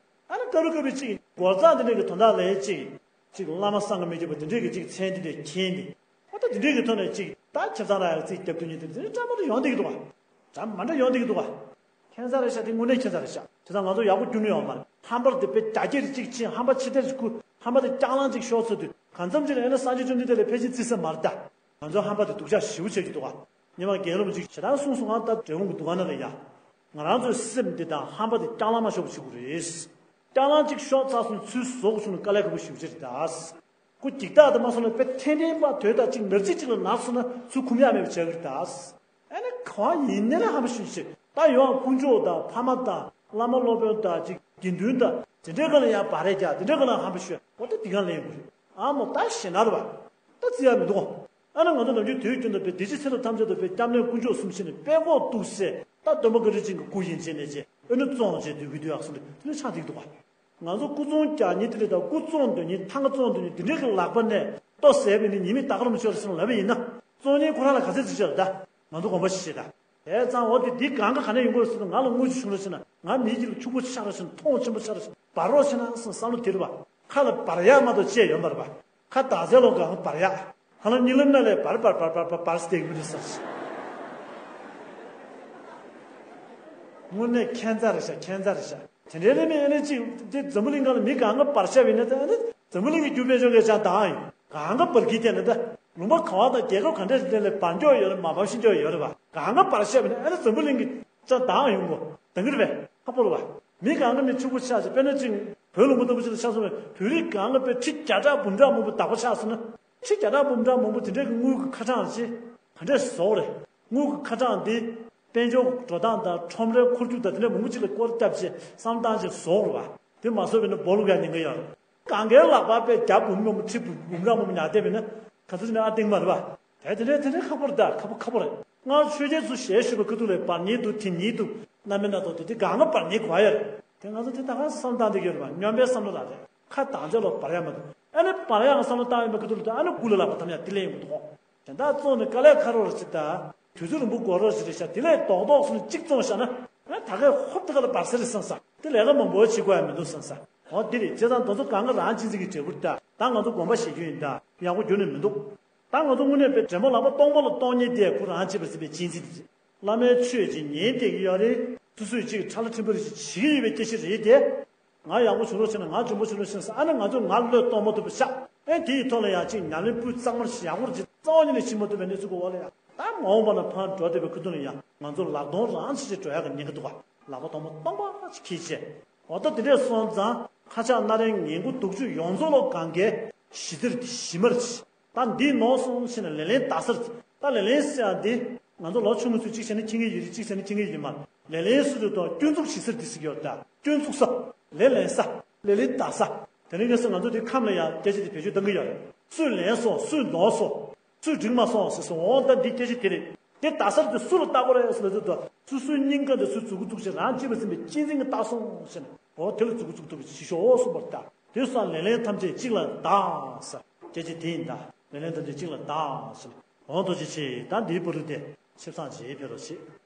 ཨ་ནི་སྐབས་རེ་སྐབས་རེ་ཅིག་སྒོ་རྩ་འདི་འདྲ་གི་དོན་དག་ལ་ཅིག་ཅིག་བླ་མ་བསམ་གྱིས་མི་ཁྱབ་པ་འདི་འདྲ་གི་ཅིག་མཚན་འདི་འདྲ་མཁྱེན་ཏེ། ཨ་ད་འདི་འདྲ་གི་ཐོག་ནས་ཅིག་ད་ཁྱིམ་ཚང་ལ་ཡག་རྩིས་རྒྱབ་ཐུབ་མཁན་དེ་འདི་འདྲ་འདྲ་མ་འདྲ་ཡོང་བསྡད་ཀྱི་འདུག་ག་འདྲ་མ་འདྲ་ཡོང་བསྡད་ཀྱི་འདུག་ག་ཁྱད་མཚར་རེད་ཤག་དེ་དངོས་གནས་ཁྱད་མཚར་རེད་ཤག་དེ་ཚོ་ང་ཚོ་ཡག་པོ་རྒྱུས་ལོན་ཡོད་མ་རེད། ཧམ་པར་དེ་དཔེ་རྒྱ་སྐྱེད་ཅིག་ཕྱིན་ཧམ་པ་ཕྱི་བལྟས་ཅིག་ཁུར་ཧམ་པ་དེ་རྐྱང་ལངས་ཅིག་ཤོར་ཚར་དུས་གང་འཚམ་ཅིག་ལ་ཡིན་ན་སངས་རྒྱས་བཅོམ་ལྡན་འདས་ལ་ཕལ་ཆེར་བརྩི་ས་མ་རེད་ད། ང་ཚོ་ཧམ་པ་དེ་སྡུག་ཅག་ཞེ་པོ་བྱེད་ཀྱི་འདུག་ག་སྔོན་མ་རྒན་རབས་ཅིག་ཞེ་དྲག་གསུངས་སོང་། ང་ད་འབྲས་སྤུངས་ཀྱི་འདུ་ཁང་ནང་ལ་ཡ། ང་རང་ཚོའི་སེམས་འདི་དང་ཧམ་པ་དེ་རྐྱང་ལངས་མ་ཤོར་བ་བྱེད་དགོས་རེད། རྐྱང་ལངས་ཅིག་ཤོར་ཚར་སོང་ཚུར་བཟོ་དགོས་བྱུང་ན་དཀའ་ལས་ཁག་པོ་ཞེ་པོ་ཅིག་རེད་ད། སྐུ་འགྱིག་ཐག་དེ་མ་སོང་ན་དཔེ་ཐེངས་ཐེངས་པ་དོད་དང་གཅིག་ནར་གཅིག་གཅིག་ལ་ནར་སོང་ན་ཚུར་ཁུམ་ཡག་མེད་པ་བྱ་གི་རེད་ད། ཨ་ནི་གང་ཡིན་ནའི་ལ་ཧམ་པ་ཤུལ་ཤུལ་ད་ཡོང་དཀོན་མཆོག་དང་ཕ་མ་དང་བླ་མ་སློབ་དཔོན་དང་ཅིག་དགེ་འདུན་དང་དེ་འདྲའི་སྒང་ལ་ཡང་བག་རེ་རྒྱག་དེ་འདྲའི་སྒང་ལ་ཧམ་པ་ཤུལ་འོ་ད་དེ་གང་ལེན་དགོས་རེད། ཨ་མོ་ད་ཞེ་ནར་བ་ད་བརྩི་ཡ་མི་འདུག་ཨ་ནི་ང་ཚོ་ནམ་རྒྱུན་དུས་རྒྱུན་དུ་དཔེ་བདེ་སྐྱིད་ཚེ་རབས་ཐམས་ཅད་དུ་དཔེ་སྐྱབས་གནས་དཀོན་མཆོག་གསུམ་ཞིག་ནས་དཔེ་ཁོག་གཏུགས་སེ་ད་སྟོན་པ་བཀའ་དྲིན་ཅན་གྱི་སྐུ་ཡིན་ཅེས་ནས་ཅེས་ཨ་ནི་བཙོང་བྱས་སྡོད་ཀྱི་འདུག་ཡག་སོང་དེ་ནི་ཆགས་འདུག་ག་ང་ཚོ་སྐུ་བཙོང་རྒྱག་ཉིན་དེ་འདྲ་དང་སྐུ་བཙོང་འདོད་ཉིན་ཐང་ག་བཙོང་འདོད་ཉིན་དེ་འདྲའི་གི་ལག་པ་ནས་ལྟོ་ཟས་པའི་ནི་ཉི་མའི་ད་ག་རུ་མི་ཆོག་རེད་ཟེར་ནས་ལབ་པ་ཡིན་ན་བཙོང་ཉིན་ཁོ་རང་ལ་ག་ཚད་ཅིག་ཆགས་རེད་ད། ང་ཚོ་དགོངས་པ་ཞིག་བཞེས་ད། དེ་ཙང་འོ་དེ་འདི་གང་ག་ག་ནས་ཡོང་གི་རེད་ཟེར་ན་ང་ལ་དངུལ་ཅིག་བྱུང་རོགས་བྱས་ན་ང་མིའི་དཀྱིལ་ལ་ཕྱུག་པོ་ཆགས་རོགས་བྱས་ན་མཐོང་ཆེན་པོ་ཆགས་རོགས་བྱས་ན་འབར་རོགས་བྱས་ན་ཟེར་བསམ་བློ་དེ་རེད་པ། ཁ་ལ་འབར་ཡག་མ་གཏོགས་ཅི་ཡང་ཡོད་མ་རེད་པ། ཁ་དག་ཚལ་ལོ་གང་འབར་ཡག་ཧ་ལམ་གཉིད་ལམ་ན་ལས་འབར་འབར་འབར་འབར་འབར་འབར་སྟེགས་མི་འདུག་ཟེར། དངོས་གནས་ཁྱད་མཚར་རེད་ཤག་ཁྱད་མཚར་རེད་ཤག་དེ་འདྲའི་རེད་མི་ཨ་ནི་ཅིག་དེ་འཛམ་བུ་གླིང་སྒང་ལ་མི་གང་ག་འབར་ཤག་ཡིན་ན་ད་ཨ་ནི་འཛམ་བུ་གླིང་གི་རྒྱུ་དཔལ་འབྱོར་གས་ཅང་དང་ཡིན་གང་ག་འབར་གི་དེ་ན་ད་ལུང་པ་གང་བ་དང་རྒྱལ་ཁབ་གང་འདྲ་ཞིག་དེ་ལ་འབར་འགྱོག་ཡོད་རེད་མ་འབར་ཤི་འགྱོག་ཡོད་རེད་པ། གང་ག་འབར་ཤག་ཡིན་ན་ཨ་ནི་འཛམ་བུ་གླིང་གི་ཅང་དང་ཡོང་གོ་དང་གི་རེད་པས་ཁ་སྤོ་རེད་པ། མི་གང་ག་མི་ཕྱུག་པོ་ཆགས་ཤག་དཔེར་ན་ཅིག་བོད་ལུང་པ་ལྟ་བུ་ཅིག་ལ་ཆགས་སོང་བས་བོད་རིགས་གང་ག་དཔེ་ཁྲི་བརྒྱ་ཕྲག་འབུམ་ཕྲག་མང་པོ་བདག་པོ་ཆགས་སོང་ན། ཁྲི་བརྒྱ་ཕྲག་འབུམ་ཕྲག་མང་པོ་དེ་འདྲའི་གི་དངུལ་གི་ཁ་གྲངས་ཅིག་ག་འདྲས་བཟོ་རེད། དངུལ་གི་ཁ་གྲངས་འདི་དཔལ་འབྱོར་གྱི་འགྲོ་སྟངས་དང་ཁྲོམ་རའི་འཁོར་རྒྱུག་དང་དེ་འདྲ་མང་པོ་ཅིག་ལ་སྐོར་བརྒྱབ་བྱས་བསམ་བཏང་བྱས་བཟོ་དགོས་པ། དེ་མ་བཟོས་པ་ཡིན་ན་སྦོ་ལུག་ཡང་ཉེན་ཁ་ཡོད་རེད། གང་གའི་ལག་པ་དཔེ་བརྒྱ་འབུམ་མང་པོ་ཁྲི་འབུམ་འབུམ་ཕྲག་མང་པོ་ཉར་བསྡད་པ་ཡིན་ན་ག་ཚོད་ཅིག་ནས་ཨ་སྟེང་མ་རེད་པ། ཨེ་དེ་འདྲའི་དེ་འདྲའི་ཁག་པོ་རེད་ད། ཁག་པོ་ཁག་པོ་རེད། སྔར་ཆོས་རྒྱལ་ཚོ་ཞལ་བཞུགས་པའི་ཁ་ཐུག་ལ་བར་ཉིད་འདུག་དེ་ཉིད་འདུག་རྣམ་སྨིན་སྣ་ཚོགས་དེ་དེ་གང་ག་བར་ཉིད་གོ་ཡ་རེད། དེ་ང་ཚོ་དེ་ད་ག་བསམ་བཏང་བསྡད་ཀྱི་ཡོད་རེད་པ། སྨྱོན་པའི་བསམ་བློ་ལ་རེད། ཁ་དང་ཚད་ལོ་བར་ཡ་མ་འདུག་ཨ་ནི་བར་ཡ་ང་བསམ་བློ་བཏང་ཡོད་པའི་ཁ་ཐུག་ལ་དེ་ཨ་ནི་དགུ་ལ་ལག་པ་འཐམ་ཡ་དེ་ལས་ཡོང་གི་འདུག་གོ། དེ་འདྲ་བཙོང་ནས་དཀའ་ལས་ཁག་རོགས་རེད་ཅིག་ད། དུས་ཚོད་རིང་པོ་འགོར་རོགས་ཞིག་རེད་ཤག་དེ་ལས་རྡོག་རྡོག་སོང་ནས་གཅིག་བཙོང་བཞག་ན། ཨ་ད་གས་ཧོབ་དེ་ག་ལ་བར་ས་རེད་བསམ་ས། དེ་ལས་ཀ་མང་པོ་བྱེད་དགོས་ཡ་མི་འདུག་བསམ་ས། འོ་དེ་རེད། བྱས་ཙང་དེ་ཚོ་གང་ག་རང་གཅེས་འཛིན་གྱི་འབྲས་བུ་རེད་ད། ད་ང་ཚོ་དགོངས་པ་བཞེས་རྒྱུ་ཡིན་ད། ཡག་པོ་འགྱུར་ནས་མི་འདུག་ད་ང་ཚོ་དངོས་གནས་པའི་འདྲེ་མོ་ལག་པ་སྟོང་པ་ལ་གཏོང་མཁན་དེ་ཁོ་རང་བྱེད་པ་ཟིན་པའི་གཅེས་འཛིན་དེ་རེད། བླ་མའི་ཆོས་ཀྱི་ཉན་བསྡད་ཀྱི་ཡོད་རེད། སོ་སོས་ཅིག་ཁྲ་ལ་ཁྲིམས་པ་རེ་ཞིག་བྱེད་ཀྱི་ཡོད་པའི་སྐད་ཆ་རེད་དེ། ང་ཡག་པོ་བྱུང་རོགས་བྱས་ན་ང་འཇོན་པོ་བྱུང་རོགས་བྱས་ན་ཟེར། ཨ་ནི་ང་ཚོས་ང་བློས་གཏོང་མ་ཐུབ་པ་ཤག་ཨེ་དེ་ཡི་ཐོག་ལ་ཡང་ཅིག་ཉམས་ལེན་སྤུས་གཙང་མར་ཞིག་ཡག་པོ་ཅིག་རྩ་བ་ཉིད་ནས་བྱེད་མ་ཐུབ་པའི་གནས་ཚུལ་གོ་བ་ལ་ཡང་། ད་མ་འོངས་པ་ན་ཕར་འགྲོ་བསྡད་པའི་ཁ་ཐུག་ལ་ཡང་ང་ཚོ་ལག་སྟོང་རང་ཆེ་ཆེ་འགྲོ་ཡག་གི་ཉེན་ཁ་འདུག་ག་ལག་པ་སྟོང་པ་སྟོང་པ་ཅིག་འཁྱེར་བྱས། འོ་ད་དེ་འདྲས་སོང་ཙང་ཁ་ཆག་སྣ་རལ་ངན་དགུ་དུག་ཆུ་ཡོངས་རྫོགས་ལ་གང་གའི་གཞི་རྩེར་གཞི་མར་གྱིས། ད་འདི་ནོར་སོང་ཟེར་ནས་ལེ་ལན་བརྡ་སར། ད་ལེ་ལན་ཟེར་ཡག་འདི་ང་ཚོ་ལོ་ཆུང་ངུ་ཚོས་གཅིག་བྱས་ན་མཁྱེན་གྱི་ཡོད་རེད། གཅིག་བྱས་ན་མཁྱེན་གྱི་ཡོད་མ་རེད། ལེ་ལན་ཟེར་དུས་ད་སྐྱོན་འཛུགས་བྱེད་སར་འདི་ཟེར་གྱི་ཡོད་རེད། ད་སྐྱོན་འཛུགས་ས། ལེ་ལན་ས། ལེ་ལན་བརྡ་ས། དེ་རིང་ཁ་སང་ང་ཚོ་འདི་ཁམས་ལ་ཡང་སྐད་ཆ་འདི་བེད་སྤྱོད་གཏང་གི་ཡོད་རེད། སུས་ལེན་སོང་། སུས་ནོར་སོང་། སུས་འགྲིག་མ་སོང་ཟེར་སོང་། འོ་ད་འདི་སྐད་ཆ་དེ་རེད། དེ་བརྡ་སར་དེ་སུ་ལ་བཏགས་པ་རེད་ཟེར་ལབ་དུས་ད་སོ་སོའི་སྙིང་ག་འདི་སུས་མཛུབ་གུ་བཙུགས་བྱས་རང་གཅེས་པར་འཛིན་པའི་གཅེས་འཛིན་གྱིས་བཏགས་སོང་ཟེར་ནས། འོ་དེ་ལ་མཛུབ་གུ་བཙུགས་ཐུབ་པ་ཞིག་ཤོག་གསུངས་པ་རེད་ད། དེ་སོང་ཙང་ལེ་ལན་ཐམས་ཅད་གཅིག་ལ་བརྡ་ཟེར། སྐད་ཆ་དེ་ཡིན་ད། ལེ་ལན་ཐམས་ཅད་གཅིག་ལ་བརྡ་ཟེར། འོ་ཐུགས་རྗེ་ཆེ། ད་འདིའི་བར་དུ་དེ་ཆེ་ཚང་ཅིག་ཕེབས་རོགས་བྱེད།